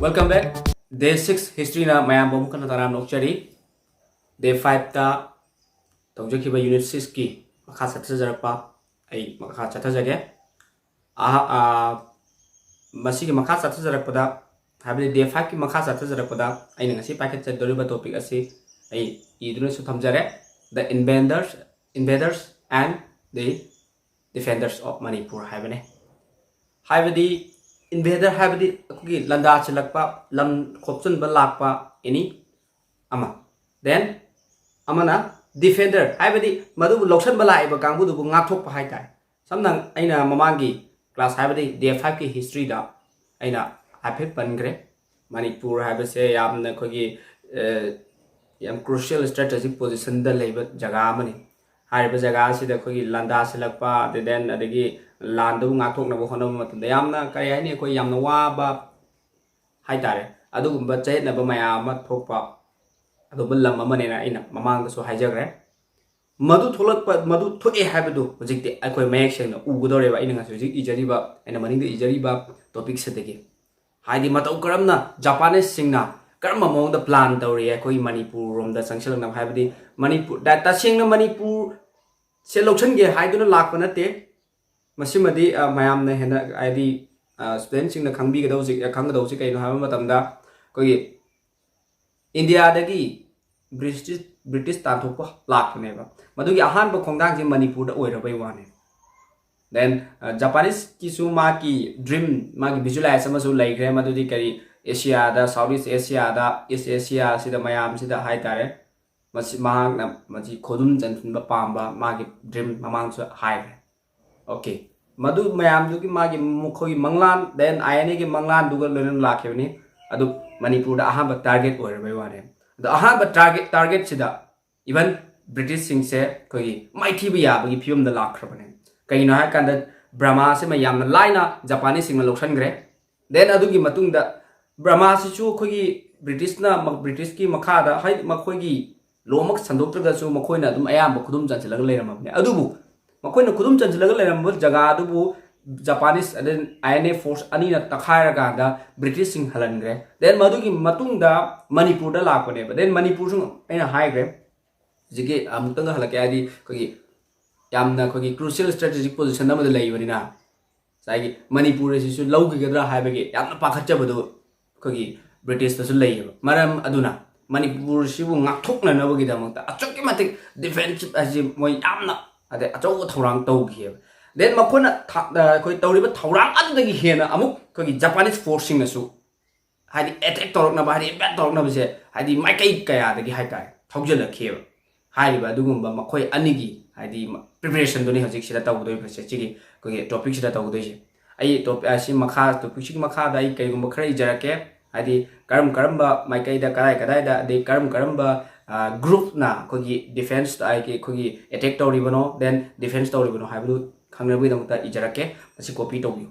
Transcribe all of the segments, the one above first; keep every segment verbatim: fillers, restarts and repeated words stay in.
Welcome back. Day six historyꯅ ꯃꯌꯥꯝꯕꯨ ꯑꯃꯨꯛ ꯍꯟꯅ ꯇꯔꯥꯝꯅ ꯑꯣꯛꯆꯔꯤ꯫ Day fiveꯇ ꯇꯧꯖꯈꯤꯕ unit sixꯀꯤ ꯃꯈꯥ ꯆꯠꯊꯖꯔꯛꯄ ꯑꯩ ꯃꯈꯥ ꯆꯠꯊꯖꯒꯦ꯫ ꯑꯍ-, ꯑ, ꯃꯁꯤꯒꯤ ꯃꯈꯥ ꯆꯠꯊꯖꯔꯛꯄꯗ, ꯍꯥꯏꯕꯗꯤ day fiveꯀꯤ ꯃꯈꯥ ꯆꯠꯊꯖꯔꯛꯄꯗ ꯑꯩꯅ ꯉꯁꯤ ꯄꯥꯏꯈꯠꯆꯗꯧꯔꯤꯕ topic ꯑꯁꯤ ꯑꯩ ꯏꯗꯨꯅꯁꯨ ꯊꯝꯖꯔꯦ, The Invaders, Invaders and the Defenders of Manipur ꯍꯥꯏꯕꯅꯤ꯫ ꯍꯥꯏꯕꯗꯤ invader ꯍꯥꯏꯕꯗꯤ ꯑꯩꯈꯣꯏꯒꯤ ꯂꯥꯟꯗꯥꯁꯤꯜꯂꯛꯄ, ꯂꯝ ꯈꯣꯞꯆꯤꯟꯕ ꯂꯥꯛꯄ any ꯑꯃ꯫ Then ꯑꯃꯅ defender ꯍꯥꯏꯕꯗꯤ ꯃꯗꯨꯕꯨ ꯂꯧꯁꯤꯟꯕ ꯂꯥꯛꯏꯕ ꯀꯥꯡꯕꯨꯗꯨꯕꯨ ꯉꯥꯛꯊꯣꯛꯄ ꯍꯥꯏꯇꯥꯔꯦ꯫ ꯁꯝꯅ ꯑꯩꯅ ꯃꯃꯥꯡꯒꯤ class ꯍꯥꯏꯕꯗꯤ day fiveꯀꯤ historyꯗ ꯑꯩꯅ ꯍꯥꯏꯐꯦꯠ ꯄꯟꯈ꯭ꯔꯦ꯫ ꯃꯅꯤꯄꯨꯔ ꯍꯥꯏꯕꯁꯦ ꯌꯥꯝꯅ ꯑꯩꯈꯣꯏꯒꯤ, ꯑ, ꯌꯥꯝ crucial strategic positionꯗ ꯂꯩꯕ ꯖꯒꯥ ꯑꯃꯅꯤ꯫ ꯍꯥꯏꯔꯤꯕ ꯖꯒꯥ ꯑꯁꯤꯗ ꯑꯩꯈꯣꯏꯒꯤ ꯂꯥꯟꯗꯥꯁꯤꯜꯂꯛꯄ, then ꯑꯗꯒꯤ ꯂꯥꯟꯗꯨ ꯉꯥꯛꯊꯣꯛꯅꯕ ꯍꯣꯠꯅꯕ ꯃꯇꯝꯗ ꯌꯥꯝꯅ, ꯀꯔꯤ ꯍꯥꯏꯅꯤ, ꯑꯩꯈꯣꯏ ꯌꯥꯝꯅ ꯋꯥꯕ ꯍꯥꯏꯇꯥꯔꯦ, ꯑꯗꯨꯒꯨꯝꯕ ꯆꯌꯦꯠꯅꯕ ꯃꯌꯥꯝ ꯑꯃ ꯊꯣꯛꯄ ꯑꯗꯨꯒꯨꯝꯕ ꯂꯝ ꯑꯃꯅꯦꯅ ꯑꯩꯅ ꯃꯃꯥꯡꯗꯁꯨ ꯍꯥꯏꯖꯈ꯭ꯔꯦ꯫ ꯃꯗꯨ ꯊꯣꯛꯂꯛꯄ, ꯃꯗꯨ ꯊꯣꯛꯑꯦ ꯍꯥꯏꯕꯗꯨ ꯍꯧꯖꯤꯛꯇꯤ ꯑꯩꯈꯣꯏ ꯃꯌꯦꯛ ꯁꯦꯡꯅ ꯎꯒꯗꯧꯔꯦꯕ ꯑꯩꯅ ꯉꯁꯤ ꯍꯧꯖꯤꯛ ꯏꯖꯔꯤꯕ, ꯑꯩꯅ ꯃꯅꯤꯡꯗ ꯏꯖꯔꯤꯕ topic ꯑꯁꯤꯗꯒꯤ꯫ ꯍꯥꯏꯗꯤ ꯃꯇꯧ ꯀꯔꯝꯅ Japaneseꯁꯤꯡꯅ ꯀꯔꯝꯕ ꯃꯑꯣꯡꯗ plan ꯇꯧꯔꯤ ꯑꯩꯈꯣꯏꯒꯤ ꯃꯅꯤꯄꯨꯔ ꯔꯣꯝꯗ ꯆꯪꯁꯤꯜꯂꯛꯅꯕ, ꯍꯥꯏꯕꯗꯤ ꯃꯅꯤꯄꯨꯔ, ꯇꯁꯦꯡꯅ ꯃꯅꯤꯄꯨꯔꯁꯦ ꯂꯧꯁꯤꯟꯒꯦ ꯍꯥꯏꯗꯨꯅ ꯂꯥꯛꯄ ꯅꯠꯇꯦ꯫ ꯃꯁꯤꯃꯗꯤ, ꯑ, ꯃꯌꯥꯝꯅ ꯍꯦꯟꯅ, ꯍꯥꯏꯗꯤ, ꯑ, studentꯁꯤꯡꯅ ꯈꯪꯕꯤꯒꯗꯧꯁꯤ, ꯈꯪꯒꯗꯧꯁꯤ ꯀꯩꯅꯣ ꯍꯥꯏꯕ ꯃꯇꯝꯗ, ꯑꯩꯈꯣꯏꯒꯤ ꯏꯟꯗꯤꯌꯥꯗꯒꯤ ꯕ꯭ꯔꯤꯇꯤꯁ, ꯕ꯭ꯔꯤꯇꯤꯁ ꯇꯥꯟꯊꯣꯛꯄ ꯂꯥꯛꯄꯅꯦꯕ꯫ ꯃꯗꯨꯒꯤ ꯑꯍꯥꯟꯕ ꯈꯣꯡꯊꯥꯡꯁꯤ ꯃꯅꯤꯄꯨꯔꯗ ꯑꯣꯏꯔꯕꯩ ꯋꯥꯅꯦ꯫ Then, ꯑ, Japaneseꯀꯤꯁꯨ ꯃꯥꯒꯤ dream, ꯃꯥꯒꯤ visualize ꯑꯃꯁꯨ ꯂꯩꯈ꯭ꯔꯦ꯫ ꯃꯗꯨꯗꯤ ꯀꯔꯤ, Asiaꯗ, South East Asiaꯗ, East Asiaꯁꯤꯗ ꯃꯌꯥꯝꯁꯤꯗ ꯍꯥꯏꯇꯥꯔꯦ, ꯃꯁꯤ ꯃꯍꯥꯛꯅ ꯃꯁꯤ ꯈꯨꯗꯨꯝ ꯆꯟꯁꯤꯟꯕ ꯄꯥꯝꯕ ꯃꯥꯒꯤ dream ꯃꯃꯥꯡꯁꯨ ꯍꯥꯏꯈ꯭ꯔꯦ꯫ Okay, ꯃꯗꯨ ꯃꯌꯥꯝꯗꯨꯒꯤ ꯃꯥꯒꯤ ꯃꯈꯣꯏꯒꯤ ꯃꯪꯂꯥꯟ, then INAꯒꯤ ꯃꯪꯂꯥꯟꯗꯨꯒ ꯂꯣꯏꯅꯅ ꯂꯥꯛꯈꯤꯕꯅꯤ꯫ ꯑꯗꯨ ꯃꯅꯤꯄꯨꯔꯗ ꯑꯍꯥꯟꯕ target ꯑꯣꯏꯔꯕꯩ ꯋꯥꯅꯦ꯫ ꯑꯗꯣ ꯑꯍꯥꯟꯕ target, targetꯁꯤꯗ even ꯕ꯭ꯔꯤꯇꯤꯁꯁꯤꯡꯁꯦ ꯑꯩꯈꯣꯏꯒꯤ ꯃꯥꯏꯊꯤꯕ ꯌꯥꯕꯒꯤ ꯐꯤꯕꯝꯗ ꯂꯥꯛꯈ꯭ꯔꯕꯅꯦ꯫ ꯀꯩꯒꯤꯅꯣ ꯍꯥꯏꯔꯀꯥꯟꯗ ꯕꯔꯃꯥꯁꯤꯃ ꯌꯥꯝꯅ ꯂꯥꯏꯅ Japaneseꯁꯤꯡꯅ ꯂꯧꯁꯤꯟꯈ꯭ꯔꯦ꯫ Then ꯑꯗꯨꯒꯤ ꯃꯇꯨꯡꯗ ꯕꯔꯃꯥꯁꯤꯁꯨ ꯑꯩꯈꯣꯏꯒꯤ ꯕ꯭ꯔꯤꯇꯤꯁꯅ, ꯕ꯭ꯔꯤꯇꯤꯁꯀꯤ ꯃꯈꯥꯗ, ꯍꯥꯏ, ꯃꯈꯣꯏꯒꯤ ꯂꯣꯃꯛ ꯁꯟꯗꯣꯛꯇ꯭ꯔꯒꯁꯨ ꯃꯈꯣꯏꯅ ꯑꯗꯨꯝ ꯑꯌꯥꯝꯕ ꯈꯨꯗꯨꯝ ꯆꯟꯁꯤꯜꯂꯒ ꯂꯩꯔꯝꯃꯕꯅꯦ꯫ ꯑꯗꯨꯕꯨ ꯃꯈꯣꯏꯅ ꯈꯨꯗꯨꯝ ꯆꯟꯁꯤꯜꯂꯒ ꯂꯩꯔꯝꯕ ꯖꯒꯥ ꯑꯗꯨꯕꯨ Japanese ꯑꯗꯩ ꯑꯥꯏ ꯑꯦꯟ ꯑꯦ ꯐꯣꯔꯁ ꯑꯅꯤꯅ ꯇꯛꯈꯥꯏꯔꯀꯥꯟꯗ ꯕ꯭ꯔꯤꯇꯤꯁꯁꯤꯡ ꯍꯜꯍꯟꯈ꯭ꯔꯦ꯫ ꯗꯦꯟ ꯃꯗꯨꯒꯤ ꯃꯇꯨꯡꯗ ꯃꯅꯤꯄꯨꯔꯗ ꯂꯥꯛꯄꯅꯦꯕ꯫ ꯗꯦꯟ ꯃꯅꯤꯄꯨꯔꯁꯨ ꯑꯩꯅ ꯍꯥꯏꯈ꯭ꯔꯦ ꯍꯧꯖꯤꯛꯀꯤ ꯑꯃꯨꯛꯇꯪꯒ ꯍꯜꯂꯛꯀꯦ, ꯍꯥꯏꯗꯤ ꯑꯩꯈꯣꯏꯒꯤ ꯌꯥꯝꯅ ꯑꯩꯈꯣꯏꯒꯤ crucial strategic position ꯑꯃꯗ ꯂꯩꯕꯅꯤꯅ ꯉꯁꯥꯏꯒꯤ ꯃꯅꯤꯄꯨꯔ ꯑꯁꯤꯁꯨ ꯂꯧꯈꯤꯒꯗ꯭ꯔꯥ ꯍꯥꯏꯕꯒꯤ ꯌꯥꯝꯅ ꯄꯥꯈꯠꯆꯕꯗꯨ ꯑꯩꯈꯣꯏꯒꯤ ꯕ꯭ꯔꯤꯇꯤꯁꯇꯁꯨ ꯂꯩꯌꯦꯕ꯫ ꯃꯔꯝ ꯑꯗꯨꯅ ꯃꯅꯤꯄꯨꯔꯁꯤꯕꯨ ꯉꯥꯛꯊꯣꯛꯅꯅꯕꯒꯤꯗꯃꯛꯇ ꯑꯁꯨꯛꯀꯤ ꯃꯇꯤꯛ ꯗꯤꯐꯦꯟꯁꯤꯞ ꯍꯥꯏꯁꯤ ꯃꯣꯏ ꯌꯥꯝꯅ ꯑꯗꯩ ꯑꯆꯧꯕ ꯊꯧꯔꯥꯡ ꯇꯧꯈꯤꯑꯕ꯫ ꯗꯦꯟ ꯃꯈꯣꯏꯅ ꯊ- ꯑꯩꯈꯣꯏ ꯇꯧꯔꯤꯕ ꯊꯧꯔꯥꯡ ꯑꯗꯨꯗꯒꯤ ꯍꯦꯟꯅ ꯑꯃꯨꯛ ꯑꯩꯈꯣꯏꯒꯤ ꯖꯄꯥꯅꯤꯁ ꯐꯣꯔꯁꯁꯤꯡꯅꯁꯨ ꯍꯥꯏꯗꯤ ꯑꯦꯇꯦꯛ ꯇꯧꯔꯛꯅꯕ, ꯍꯥꯏꯗꯤ ꯏꯟꯚꯦꯠ ꯇꯧꯔꯛꯅꯕꯁꯦ ꯍꯥꯏꯗꯤ ꯃꯥꯏꯀꯩ ꯀꯌꯥꯗꯒꯤ ꯍꯥꯏꯇꯥꯔꯦ ꯊꯧꯖꯤꯜꯂꯛꯈꯤꯑꯕ꯫ ꯍꯥꯏꯔꯤꯕ ꯑꯗꯨꯒꯨꯝꯕ ꯃꯈꯣꯏ ꯑꯅꯤꯒꯤ ꯍꯥꯏꯗꯤ ꯄ꯭ꯔꯤꯄꯦꯔꯦꯁꯟꯗꯨꯅꯤ ꯍꯧꯖꯤꯛ ꯁꯤꯗ ꯇꯧꯒꯗꯣꯏꯕꯁꯦ, ꯁꯤꯒꯤ ꯑꯩꯈꯣꯏꯒꯤ ꯇꯣꯄꯤꯛꯁꯤꯗ ꯇꯧꯒꯗꯣꯏꯁꯦ꯫ ꯑꯩ ꯇꯣꯄꯤꯛ ꯑꯁꯤ ꯃꯈꯥ, ꯇꯣꯄꯤꯛꯁꯤꯒꯤ ꯃꯈꯥꯗ ꯑꯩ ꯀꯩꯒꯨꯝꯕ ꯈꯔ ꯏꯖꯔꯛꯀꯦ, ꯍꯥꯏꯗꯤ ꯀꯔꯝ ꯀꯔꯝꯕ ꯃꯥꯏꯀꯩꯗ, ꯀꯗꯥꯏ ꯀꯗꯥꯏꯗ, ꯑꯗꯩ ꯀꯔꯝ ꯀꯔꯝꯕ ꯒ꯭ꯔꯨꯞꯅ ꯑꯩꯈꯣꯏꯒꯤ ꯗꯤꯐꯦꯟꯁ ꯍꯥꯏꯗꯤ ꯑꯩꯈꯣꯏꯒꯤ ꯑꯦꯇꯦꯛ ꯇꯧꯔꯤꯕꯅꯣ, ꯗꯦꯟ ꯗꯤꯐꯦꯟꯁ ꯇꯧꯔꯤꯕꯅꯣ ꯍꯥꯏꯕꯗꯨ ꯈꯪꯅꯕꯒꯤꯗꯃꯛꯇ ꯏꯖꯔꯛꯀꯦ꯫ ꯃꯁꯤ ꯀꯣꯄꯤ ꯇꯧꯕꯤꯌꯨ꯫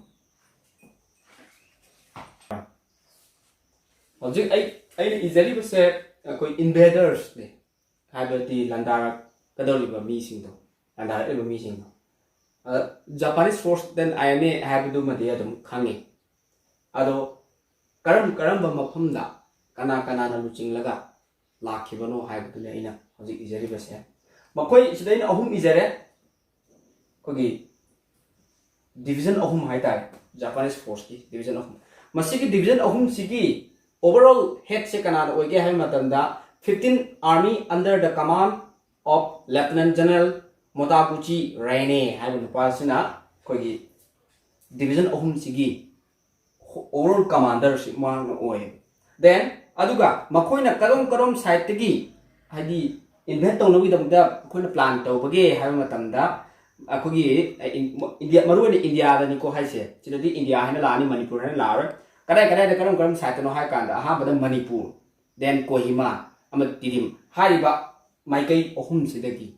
ꯍꯧꯖꯤꯛ ꯑꯩ ꯑꯩꯅ ꯏꯖꯔꯤꯕꯁꯦ ꯑꯩꯈꯣꯏ ꯏꯟꯚꯦꯗꯔꯁꯅꯦ, ꯍꯥꯏꯕꯗꯤ ꯂꯥꯟꯗꯥꯔꯛꯀꯗꯧꯔꯤꯕ ꯃꯤꯁꯤꯡꯗꯣ, ꯂꯥꯟꯗꯥꯔꯛꯂꯤꯕ ꯃꯤꯁꯤꯡꯗꯣ꯫ ꯑꯗ Japanese force then I N A ꯍꯥꯏꯕꯗꯨꯃꯗꯤ ꯑꯗꯨꯝ ꯈꯪꯉꯤ꯫ ꯑꯗꯣ ꯀꯔꯝ ꯀꯔꯝꯕ ꯃꯐꯝꯗ ꯀꯅꯥ ꯀꯅꯥꯅ ꯂꯨꯆꯤꯡꯂꯒ ꯂꯥꯛꯈꯤꯕꯅꯣ ꯍꯥꯏꯕꯗꯨꯅꯤ ꯑꯩꯅ ꯍꯧꯖꯤꯛ ꯏꯖꯔꯤꯕꯁꯦ꯫ ꯃꯈꯣꯏ ꯁꯤꯗ ꯑꯩꯅ ꯑꯍꯨꯝ ꯏꯖꯔꯦ꯫ ꯑꯩꯈꯣꯏꯒꯤ ꯗꯤꯕꯤꯖꯟ ꯑꯍꯨꯝ ꯍꯥꯏꯇꯥꯔꯦ, ꯖꯄꯥꯅꯤꯁ ꯐꯣꯔꯁꯀꯤ ꯗꯤꯕꯤꯖꯟ ꯑꯍꯨꯝ꯫ ꯃꯁꯤꯒꯤ ꯗꯤꯕꯤꯖꯟ ꯑꯍꯨꯝꯁꯤꯒꯤ ꯑꯣꯚꯔꯑꯣꯜ ꯍꯦꯠꯁꯦ ꯀꯅꯥꯅ ꯑꯣꯏꯒꯦ ꯍꯥꯏꯕ ꯃꯇꯝꯗ, fifteen army under the command of Lieutenant General Motaguchi Reine ꯍꯥꯏꯕ ꯅꯨꯄꯥꯁꯤꯅ ꯑꯩꯈꯣꯏꯒꯤ ꯗꯤꯕꯤꯖꯟ ꯑꯍꯨꯝꯁꯤꯒꯤ ꯑꯣꯚꯔꯑꯣꯜ ꯀꯃꯥꯟꯗꯔꯁꯤ ꯃꯍꯥꯛꯅ ꯑꯣꯏꯌꯦꯕ꯫ ꯗꯦꯟ ꯑꯗꯨꯒ ꯃꯈꯣꯏꯅ ꯀꯔꯝ ꯀꯔꯝ ꯁꯥꯏꯠꯇꯒꯤ ꯍꯥꯏꯗꯤ ꯏꯟꯚꯦꯠ ꯇꯧꯅꯕꯒꯤꯗꯃꯛꯇ ꯑꯩꯈꯣꯏꯅ ꯄ꯭ꯂꯥꯟ ꯇꯧꯕꯒꯦ ꯍꯥꯏꯕ ꯃꯇꯝꯗ, ꯑꯩꯈꯣꯏꯒꯤ ꯏꯟꯗꯤꯌꯥ, ꯃꯔꯨꯑꯣꯏꯅ ꯏꯟꯗꯤꯌꯥꯗꯅꯤꯀꯣ ꯍꯥꯏꯁꯦ, ꯁꯤꯗꯗꯤ ꯏꯟꯗꯤꯌꯥ ꯍꯥꯏꯅ ꯂꯥꯛꯑꯅꯤ, ꯃꯅꯤꯄꯨꯔ ꯍꯥꯏꯅ ꯂꯥꯛꯑꯔꯣꯏ꯫ ꯀꯗꯥꯏ ꯀꯗꯥꯏꯗ ꯀꯔꯝ ꯀꯔꯝ ꯁꯥꯏꯠꯇꯅꯣ ꯍꯥꯏ ꯀꯥꯟꯗ, ꯑꯍꯥꯟꯕꯗ ꯃꯅꯤꯄꯨꯔ, ꯗꯦꯟ ꯀꯣꯍꯤꯃꯥ, ꯑꯃꯗꯤ ꯇꯤꯗꯤꯝ ꯍꯥꯏꯔꯤꯕ ꯃꯥꯏꯀꯩ ꯑꯍꯨꯝꯁꯤꯗꯒꯤ,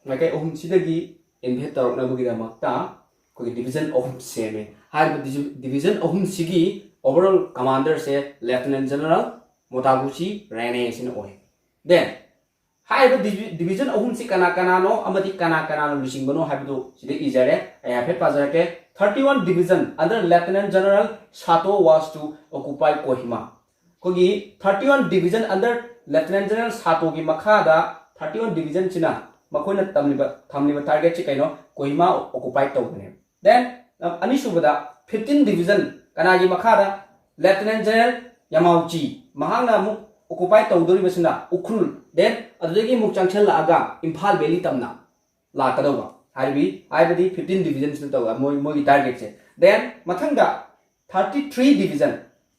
ꯃꯥꯏꯀꯩ ꯑꯍꯨꯝꯁꯤꯗꯒꯤ ꯏꯟꯚꯦꯠ ꯇꯧꯔꯛꯅꯕꯒꯤꯗꯃꯛꯇ ꯑꯩꯈꯣꯏꯒꯤ ꯗꯤꯕꯤꯖꯟ ꯑꯍꯨꯝ ꯁꯦꯝꯃꯦ꯫ ꯍꯥꯏꯔꯤꯕ ꯗꯤꯕꯤꯖꯟ ꯑꯍꯨꯝꯁꯤꯒꯤ ꯑꯣꯚꯔꯑꯣꯜ ꯀꯃꯥꯟꯗꯔꯁꯦ ꯂꯦꯐꯇꯤꯅꯦꯟ ꯖꯦꯅꯔꯦꯜ ꯃꯣꯇꯥꯒꯨꯆꯤ ꯔꯦꯅꯦ ꯑꯁꯤꯅ ꯑꯣꯏ꯫ ꯗꯦꯟ ꯍꯥꯏꯔꯤꯕ divi- division ꯑꯍꯨꯝꯁꯤ ꯀꯅꯥ ꯀꯅꯥꯅꯣ ꯑꯃꯗꯤ ꯀꯅꯥ ꯀꯅꯥꯅ ꯂꯨꯆꯤꯡꯕꯅꯣ ꯍꯥꯏꯕꯗꯨ ꯁꯤꯗ ꯏꯖꯔꯦ꯫ ꯑꯩ ꯍꯥꯏꯐꯦꯠ ꯄꯥꯖꯔꯛꯀꯦ꯫ Thirty one division under Lieutenant General Sato was to occupy Kohima꯫ ꯑꯩꯈꯣꯏꯒꯤ thirty one division under Lieutenant General Satoꯒꯤ ꯃꯈꯥꯗ thirty one divisionꯁꯤꯅ ꯃꯈꯣꯏꯅ ꯇꯝꯂꯤꯕ ꯊꯝꯂꯤꯕ targetꯁꯤ ꯀꯩꯅꯣ? ꯀꯣꯍꯤꯃꯥ occupy ꯇꯧꯕꯅꯦ꯫ Then ꯑꯅꯤꯁꯨꯕꯗ fifteen division ꯀꯅꯥꯒꯤ ꯃꯈꯥꯗ? Lieutenant General Yamauchi꯫ ꯃꯍꯥꯛꯅ ꯑꯃꯨꯛ occupy ꯇꯧꯗꯣꯔꯤꯕꯁꯤꯅ ꯎꯈ꯭ꯔꯨꯜ꯫ Then ꯑꯗꯨꯗꯒꯤ ꯑꯃꯨꯛ ꯆꯪꯁꯤꯜꯂꯛꯑꯒ ꯏꯝꯐꯥꯜ valley ꯇꯝꯅ ꯂꯥꯛꯀꯗꯧꯕ꯫ ꯍꯥꯏꯕꯗꯤ ꯍꯥꯏꯕꯗꯤ fifteen divisionꯁꯤꯗ ꯇꯧꯕ ꯃꯣꯏ ꯃꯣꯏꯒꯤ targetꯁꯦ꯫ Then ꯃꯊꯪꯗ thirty three division,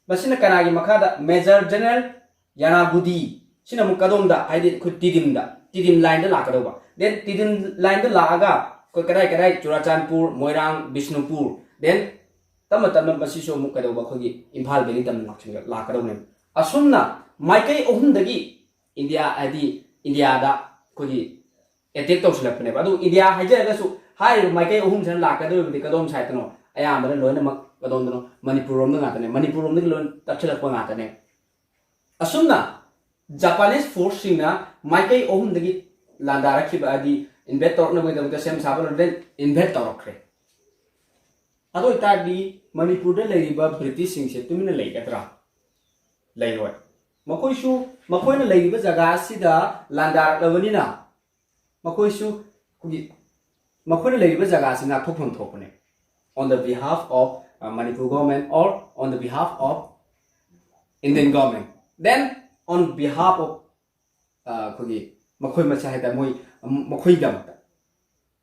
ꯃꯁꯤꯅ ꯀꯅꯥꯒꯤ ꯃꯈꯥꯗ? Major General Yanagudi꯫ ꯁꯤꯅ ꯑꯃꯨꯛ ꯀꯗꯣꯝꯗ? ꯍꯥꯏꯗꯤ ꯑꯩꯈꯣꯏ ꯇꯤꯗꯤꯝꯗ, ꯇꯤꯗꯤꯝ lineꯗ ꯂꯥꯛꯀꯗꯧꯕ꯫ Then ꯇꯤꯗꯤꯝ lineꯗ ꯂꯥꯛꯑꯒ ꯑꯩꯈꯣꯏ ꯀꯗꯥꯏ ꯀꯗꯥꯏ? ꯆꯨꯔꯥꯆꯥꯟꯄꯨꯔ, ꯃꯣꯏꯔꯥꯡ, ꯕꯤꯁꯅꯨꯄꯨꯔ꯫ Then ꯇꯞꯅ ꯇꯞꯅ ꯃꯁꯤꯁꯨ ꯑꯃꯨꯛ ꯀꯩꯗꯧꯕ? ꯑꯩꯈꯣꯏꯒꯤ ꯏꯝꯐꯥꯜ valley ꯇꯝꯅ ꯂꯥꯛꯁꯤꯟ- ꯂꯥꯛꯀꯗꯧꯅꯦꯕ꯫ ꯑꯁꯨꯝꯅ ꯃꯥꯏꯀꯩ ꯑꯍꯨꯝꯗꯒꯤ ꯏꯟꯗꯤꯌꯥ, ꯍꯥꯏꯗꯤ ꯏꯟꯗꯤꯌꯥꯗ ꯑꯩꯈꯣꯏꯒꯤ attack ꯇꯧꯁꯤꯜꯂꯛꯄꯅꯦꯕ꯫ ꯑꯗꯨ ꯏꯟꯗꯤꯌꯥ ꯍꯥꯏꯖꯔꯒꯁꯨ ꯍꯥꯏꯔꯤꯕ ꯃꯥꯏꯀꯩ ꯑꯍꯨꯝꯁꯤꯅ ꯂꯥꯛꯀꯗꯧꯔꯤꯕꯗꯤ ꯀꯗꯣꯝ sideꯇꯅꯣ? ꯑꯌꯥꯝꯕꯅ ꯂꯣꯏꯅꯃꯛ ꯀꯗꯣꯝꯗꯅꯣ? ꯃꯅꯤꯄꯨꯔ ꯔꯣꯝꯗ ꯉꯥꯛꯇꯅꯦ꯫ ꯃꯅꯤꯄꯨꯔ ꯔꯣꯝꯗꯒꯤ ꯂꯣꯏ ꯇꯛꯁꯤꯜꯂꯛꯄ ꯉꯥꯛꯇꯅꯦ꯫ ꯑꯁꯨꯝꯅ Japanese forceꯁꯤꯡꯅ ꯃꯥꯏꯀꯩ ꯑꯍꯨꯝꯗꯒꯤ ꯂꯥꯟꯗꯥꯔꯛꯈꯤꯕ, ꯍꯥꯏꯗꯤ invade ꯇꯧꯔꯛꯅꯕꯒꯤꯗꯃꯛꯇ ꯁꯦꯝ ꯁꯥꯕ ꯂꯣꯏꯔꯦ, invade ꯇꯧꯔꯛꯈ꯭ꯔꯦ꯫ ꯑꯗꯨ ꯑꯣꯏꯇꯥꯔꯗꯤ ꯃꯅꯤꯄꯨꯔꯗ ꯂꯩꯔꯤꯕ Britishꯁꯤꯡꯁꯦ ꯇꯨꯃꯤꯟꯅ ꯂꯩꯒꯗ꯭ꯔꯥ? ꯂꯩꯔꯣꯏ꯫ ꯃꯈꯣꯏꯁꯨ ꯃꯈꯣꯏꯅ ꯂꯩꯔꯤꯕ ꯖꯒꯥ ꯑꯁꯤꯗ ꯂꯥꯟꯗꯥꯔꯛꯂꯕꯅꯤꯅ ꯃꯈꯣꯏꯁꯨ ꯑꯩꯈꯣꯏꯒꯤ ꯃꯈꯣꯏꯅ ꯂꯩꯔꯤꯕ ꯖꯒꯥ ꯑꯁꯤ ꯉꯥꯛꯊꯣꯛꯐꯝ ꯊꯣꯛꯄꯅꯦ, on the behalf of uh, Manipur government or on the behalf of Indian government, then on behalf of ꯑꯩꯈꯣꯏꯒꯤ ꯃꯈꯣꯏ ꯃꯁꯦ ꯍꯥꯏꯇꯥꯔꯦ, ꯃꯣꯏ ꯃꯈꯣꯏꯒꯤꯗꯃꯛꯇ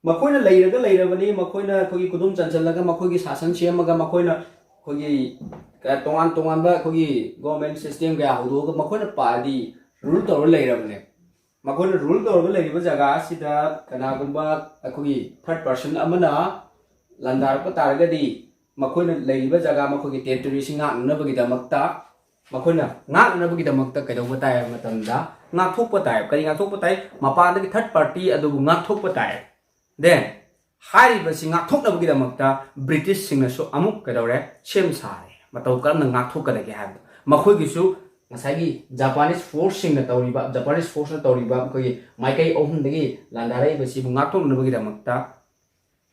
ꯃꯈꯣꯏꯅ ꯂꯩꯔꯒ ꯂꯩꯔꯕꯅꯤ꯫ ꯃꯈꯣꯏꯅ ꯑꯩꯈꯣꯏꯒꯤ ꯈꯨꯗꯨꯝ ꯆꯟꯁꯤꯜꯂꯒ ꯃꯈꯣꯏꯒꯤ ꯁꯥꯁꯟ ꯁꯦꯝꯃꯒ ꯃꯈꯣꯏꯅ ꯑꯩꯈꯣꯏꯒꯤ ꯀ- ꯇꯣꯉꯥꯟ ꯇꯣꯉꯥꯟꯕ ꯑꯩꯈꯣꯏꯒꯤ government system ꯀꯌꯥ ꯍꯧꯗꯣꯛꯑꯒ ꯃꯈꯣꯏꯅ ꯄꯥꯗꯤ rule ꯇꯧꯔ ꯂꯩꯔꯕꯅꯦ꯫ ꯃꯈꯣꯏꯅ rule ꯇꯧꯔꯒ ꯂꯩꯔꯤꯕ ꯖꯒꯥ ꯑꯁꯤꯗ ꯀꯅꯥꯒꯨꯝꯕ ꯑꯩꯈꯣꯏꯒꯤ third person ꯑꯃꯅ ꯂꯥꯟꯗꯥꯔꯛꯄ ꯇꯥꯔꯒꯗꯤ ꯃꯈꯣꯏꯅ ꯂꯩꯔꯤꯕ ꯖꯒꯥ, ꯃꯈꯣꯏꯒꯤ territoryꯁꯤ ꯉꯥꯛꯅꯅꯕꯒꯤꯗꯃꯛꯇ ꯃꯈꯣꯏꯅ ꯉꯥꯛꯅꯅꯕꯒꯤꯗꯃꯛꯇ ꯀꯩꯗꯧꯕ ꯇꯥꯏ ꯍꯥꯏꯕ ꯃꯇꯝꯗ ꯉꯥꯛꯊꯣꯛꯄ ꯇꯥꯏ꯫ ꯀꯔꯤ ꯉꯥꯛꯊꯣꯛꯄ ꯇꯥꯏ? ꯃꯄꯥꯟꯗꯒꯤ third party ꯑꯗꯨꯕꯨ ꯉꯥꯛꯊꯣꯛꯄ ꯇꯥꯏ꯫ Then ꯍꯥꯏꯔꯤꯕꯁꯤ ꯉꯥꯛꯊꯣꯛꯅꯕꯒꯤꯗꯃꯛꯇ Britishꯁꯤꯡꯅꯁꯨ ꯑꯃꯨꯛ ꯀꯩꯗꯧꯔꯦ? ꯁꯦꯝ ꯁꯥꯔꯦ꯫ ꯃꯇꯧ ꯀꯔꯝꯅ ꯉꯥꯛꯊꯣꯛꯀꯗꯒꯦ ꯍꯥꯏꯕꯗꯣ꯫ ꯃꯈꯣꯏꯒꯤꯁꯨ ꯉꯁꯥꯏꯒꯤ Japanese forceꯁꯤꯡꯅ ꯇꯧꯔꯤꯕ, Japanese forceꯅ ꯇꯧꯔꯤꯕ ꯑꯩꯈꯣꯏꯒꯤ ꯃꯥꯏꯀꯩ ꯑꯍꯨꯝꯗꯒꯤ ꯂꯥꯟꯗꯥꯔꯛꯏꯕꯁꯤꯕꯨ ꯉꯥꯛꯊꯣꯛꯅꯅꯕꯒꯤꯗꯃꯛꯇ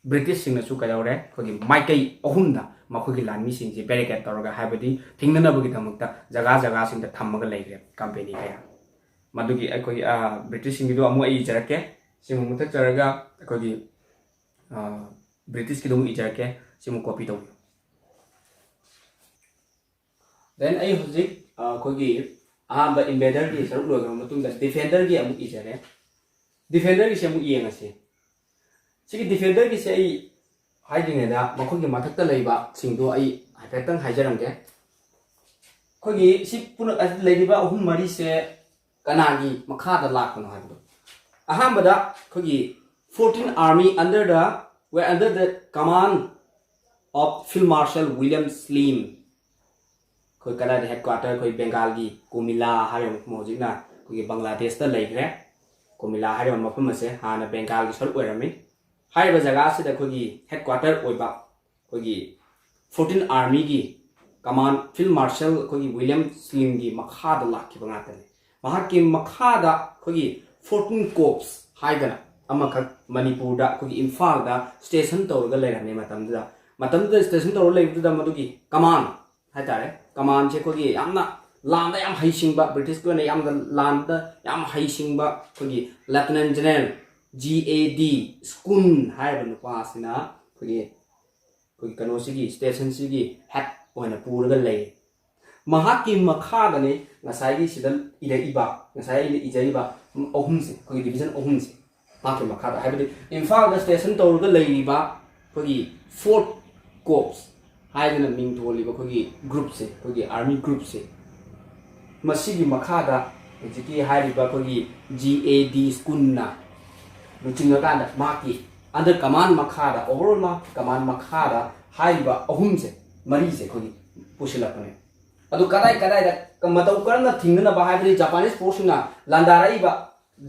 Britishꯁꯤꯡꯅꯁꯨ ꯀꯩꯗꯧꯔꯦ, ꯑꯩꯈꯣꯏꯒꯤ ꯃꯥꯏꯀꯩ ꯑꯍꯨꯝꯗ ꯃꯈꯣꯏꯒꯤ ꯂꯥꯟꯃꯤꯁꯤꯡꯁꯦ barricade ꯇꯧꯔꯒ, ꯍꯥꯏꯕꯗꯤ ꯊꯤꯡꯅꯅꯕꯒꯤꯗꯃꯛꯇ ꯖꯒꯥ ꯖꯒꯥꯁꯤꯡꯗ ꯊꯝꯃꯒ ꯂꯩꯈ꯭ꯔꯦ company ꯀꯌꯥ꯫ ꯃꯗꯨꯒꯤ ꯑꯩꯈꯣꯏ, ꯑ, Britishꯁꯤꯡꯒꯤꯗꯣ ꯑꯃꯨꯛ ꯑꯩ ꯏꯖꯔꯛꯀꯦ꯫ ꯁꯤꯃꯨꯛ ꯃꯨꯊꯠꯆꯔꯒ ꯑꯩꯈꯣꯏꯒꯤ, ꯑ, Britishꯀꯤꯗꯣ ꯑꯃꯨꯛ ꯏꯖꯔꯛꯀꯦ꯫ ꯁꯤꯃꯨꯛ copy ꯇꯧꯕꯤꯌꯨ꯫ Then ꯑꯩ ꯍꯧꯖꯤꯛ, ꯑ, ꯑꯩꯈꯣꯏꯒꯤ ꯑꯍꯥꯟꯕ invaderꯒꯤ ꯁꯔꯨꯛ ꯂꯣꯏꯈ꯭ꯔꯕ ꯃꯇꯨꯡꯗ defenderꯒꯤ ꯑꯃꯨꯛ ꯏꯖꯔꯦ꯫ Defenderꯒꯤꯁꯦ ꯑꯃꯨꯛ ꯌꯦꯡꯉꯁꯤ꯫ ꯁꯤꯒꯤ defenderꯒꯤꯁꯦ ꯑꯩ ꯍꯥꯏꯗ꯭ꯔꯤꯉꯩꯗ ꯃꯈꯣꯏꯒꯤ ꯃꯊꯛꯇ ꯂꯩꯕꯁꯤꯡꯗꯣ ꯑꯩ ꯍꯥꯏꯐꯦꯠꯇꯪ ꯍꯥꯏꯖꯔꯝꯒꯦ꯫ ꯑꯩꯈꯣꯏꯒꯤ ꯁꯤ ꯄꯨꯝꯅ-, ꯂꯩꯔꯤꯕ ꯑꯍꯨꯝ ꯃꯔꯤꯁꯦ ꯀꯅꯥꯒꯤ ꯃꯈꯥꯗ ꯂꯥꯛꯄꯅꯣ ꯍꯥꯏꯕꯗꯣ꯫ ꯑꯍꯥꯟꯕꯗ ꯑꯩꯈꯣꯏꯒꯤ fourteen army under the, were under the command of Field Marshal William Slim꯫ ꯑꯩꯈꯣꯏ ꯀꯗꯥꯏꯗ headquarter, ꯑꯩꯈꯣꯏ ꯕꯦꯡꯒꯥꯜꯒꯤ ꯀꯨꯃꯤꯂꯥ ꯍꯥꯏꯔꯤꯕ ꯃꯐꯝ, ꯍꯧꯖꯤꯛꯅ ꯑꯩꯈꯣꯏꯒꯤ ꯕꯪꯒ꯭ꯂꯥꯗꯦꯁꯇ ꯂꯩꯈ꯭ꯔꯦ꯫ ꯀꯨꯃꯤꯂꯥ ꯍꯥꯏꯔꯤꯕ ꯃꯐꯝ ꯑꯁꯦ ꯍꯥꯟꯅ ꯕꯦꯡꯒꯥꯜꯒꯤ ꯁꯔꯨꯛ ꯑꯣꯏꯔꯝꯃꯤ꯫ ꯍꯥꯏꯔꯤꯕ ꯖꯒꯥ ꯑꯁꯤꯗ ꯑꯩꯈꯣꯏꯒꯤ headquarter ꯑꯣꯏꯕ ꯑꯩꯈꯣꯏꯒꯤ fourteen armyꯒꯤ command, Field Marshal ꯑꯩꯈꯣꯏꯒꯤ William Slimꯒꯤ ꯃꯈꯥꯗ ꯂꯥꯛꯈꯤꯕ ꯉꯥꯛꯇꯅꯤ꯫ ꯃꯍꯥꯛꯀꯤ ꯃꯈꯥꯗ ꯑꯩꯈꯣꯏꯒꯤ fourteen corps ꯍꯥꯏꯗꯅ ꯑꯃꯈꯛ ꯃꯅꯤꯄꯨꯔꯗ, ꯑꯩꯈꯣꯏꯒꯤ ꯏꯝꯐꯥꯜꯗ station ꯇꯧꯔꯒ ꯂꯩꯔꯝꯃꯤ ꯃꯇꯝꯗꯨꯗ꯫ ꯃꯇꯝꯗꯨꯗ station ꯇꯧꯔꯒ ꯂꯩꯕꯗꯨꯗ ꯃꯗꯨꯒꯤ command ꯍꯥꯏꯇꯥꯔꯦ, commandꯁꯦ ꯑꯩꯈꯣꯏꯒꯤ ꯌꯥꯝꯅ ꯂꯥꯟꯗ ꯌꯥꯝ ꯍꯩꯁꯤꯡꯕ, Britishꯀꯤ ꯑꯣꯏꯅ ꯌꯥꯝꯅ ꯂꯥꯟꯗ ꯌꯥꯝ ꯍꯩꯁꯤꯡꯕ ꯑꯩꯈꯣꯏꯒꯤ Lieutenant General G A D Scunn ꯍꯥꯏꯔꯤꯕ ꯅꯨꯄꯥ ꯑꯁꯤꯅ ꯑꯩꯈꯣꯏꯒꯤ, ꯑꯩꯈꯣꯏꯒꯤ ꯀꯩꯅꯣꯁꯤꯒꯤ, stationꯁꯤꯒꯤ head ꯑꯣꯏꯅ ꯄꯨꯔꯒ ꯂꯩ꯫ ꯃꯍꯥꯛꯀꯤ ꯃꯈꯥꯗꯅꯤ ꯉꯁꯥꯏꯒꯤ ꯁꯤꯗ ꯏꯔꯛꯏꯕ, ꯉꯁꯥꯏ ꯑꯩꯅ ꯏꯖꯔꯤꯕ ꯑꯍꯨꯝꯁꯦ, ꯑꯩꯈꯣꯏꯒꯤ division ꯑꯍꯨꯝꯁꯦ꯫ ꯃꯍꯥꯛꯀꯤ ꯃꯈꯥꯗ, ꯍꯥꯏꯕꯗꯤ ꯏꯝꯐꯥꯜꯗ station ꯇꯧꯔꯒ ꯂꯩꯔꯤꯕ ꯑꯩꯈꯣꯏꯒꯤ fourth corps ꯍꯥꯏꯗꯅ ꯃꯤꯡ ꯊꯣꯜꯂꯤꯕ ꯑꯩꯈꯣꯏꯒꯤ groupꯁꯦ, ꯑꯩꯈꯣꯏꯒꯤ army groupꯁꯦ, ꯃꯁꯤꯒꯤ ꯃꯈꯥꯗ ꯍꯧꯖꯤꯛꯀꯤ ꯍꯥꯏꯔꯤꯕ ꯑꯩꯈꯣꯏꯒꯤ G A D Scunnꯅ ꯂꯨꯆꯤꯡꯉꯀꯥꯟꯗ ꯃꯍꯥꯛꯀꯤ under command ꯃꯈꯥꯗ, overall ꯃꯍꯥꯛꯀꯤ command ꯃꯈꯥꯗ ꯍꯥꯏꯔꯤꯕ ꯑꯍꯨꯝꯁꯦ, ꯃꯔꯤꯁꯦ ꯑꯩꯈꯣꯏꯒꯤ ꯄꯨꯁꯤꯜꯂꯛꯄꯅꯦ꯫ ꯑꯗꯨ ꯀꯗꯥꯏ ꯀꯗꯥꯏꯗ ꯃꯇꯧ ꯀꯔꯝꯅ ꯊꯤꯡꯅꯅꯕ ꯍꯥꯏꯕꯗꯤ Japanese forceꯁꯤꯡꯅ ꯂꯥꯟꯗꯥꯔꯛꯏꯕ,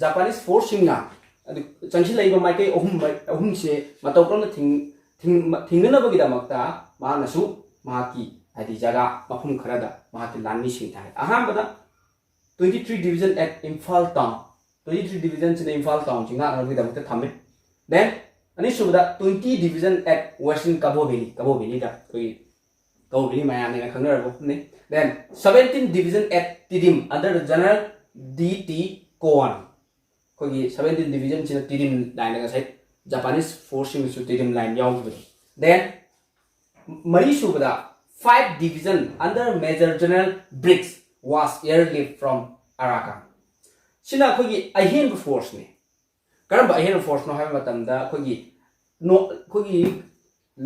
Japanese forceꯁꯤꯡꯅ, ꯑꯗꯨ ꯆꯪꯁꯤꯜꯂꯛꯏꯕ ꯃꯥꯏꯀꯩ ꯑꯍꯨꯝ, ꯑꯍꯨꯝꯁꯦ ꯃꯇꯧ ꯀꯔꯝꯅ ꯊꯤꯡ-, ꯊꯤꯡ-, ꯊꯤꯡꯅꯅꯕꯒꯤꯗꯃꯛꯇ ꯃꯍꯥꯛꯅꯁꯨ ꯃꯍꯥꯛꯀꯤ, ꯍꯥꯏꯗꯤ, ꯖꯒꯥ ꯃꯐꯝ ꯈꯔꯗ ꯃꯍꯥꯛꯀꯤ ꯂꯥꯟꯃꯤꯁꯤꯡꯗ ꯍꯥꯏ꯫ ꯑꯍꯥꯟꯕꯗ twenty three division at Imphal town, twenty three division ꯁꯤꯅ ꯏꯝꯐꯥꯜ ꯇꯥꯎꯟꯁꯤ ꯉꯥꯛꯅꯕꯒꯤꯗꯃꯛꯇ ꯊꯝꯃꯤ꯫ Then ꯑꯅꯤꯁꯨꯕꯗ twenty division at Western Kabo Valley, Kabo ꯚꯦꯂꯤꯗ ꯑꯩꯈꯣꯏꯒꯤ ꯀꯕꯣ ꯚꯦꯂꯤ ꯃꯌꯥꯝꯅ ꯈꯪꯅꯔꯕ ꯃꯐꯝꯅꯤ꯫ Then seventeen division at Tidim under the General D T Koan, ꯑꯩꯈꯣꯏꯒꯤ seventeen division ꯁꯤꯅ ꯇꯤꯗꯤꯝ ꯂꯥꯏꯟꯗ ꯉꯁꯥꯏ ꯖꯄꯥꯅꯤꯁ ꯐꯣꯔꯁꯁꯤꯡꯅꯁꯨ ꯇꯤꯗꯤꯝ ꯂꯥꯏꯟ ꯌꯥꯎꯈꯤꯕꯗꯣ꯫ Then ꯃꯔꯤꯁꯨꯕꯗ five division under Major General Briggs was airlift from Arakan. ꯁꯤꯅ ꯑꯩꯈꯣꯏꯒꯤ ꯑꯍꯦꯟꯕ ꯐꯣꯔꯁꯅꯤ꯫ ꯀꯔꯝꯕ ꯑꯍꯦꯟꯕ ꯐꯣꯔꯁꯅꯣ ꯍꯥꯏꯕ ꯃꯇꯝꯗ ꯑꯩꯈꯣꯏꯒꯤ ꯅꯣ- ꯑꯩꯈꯣꯏꯒꯤ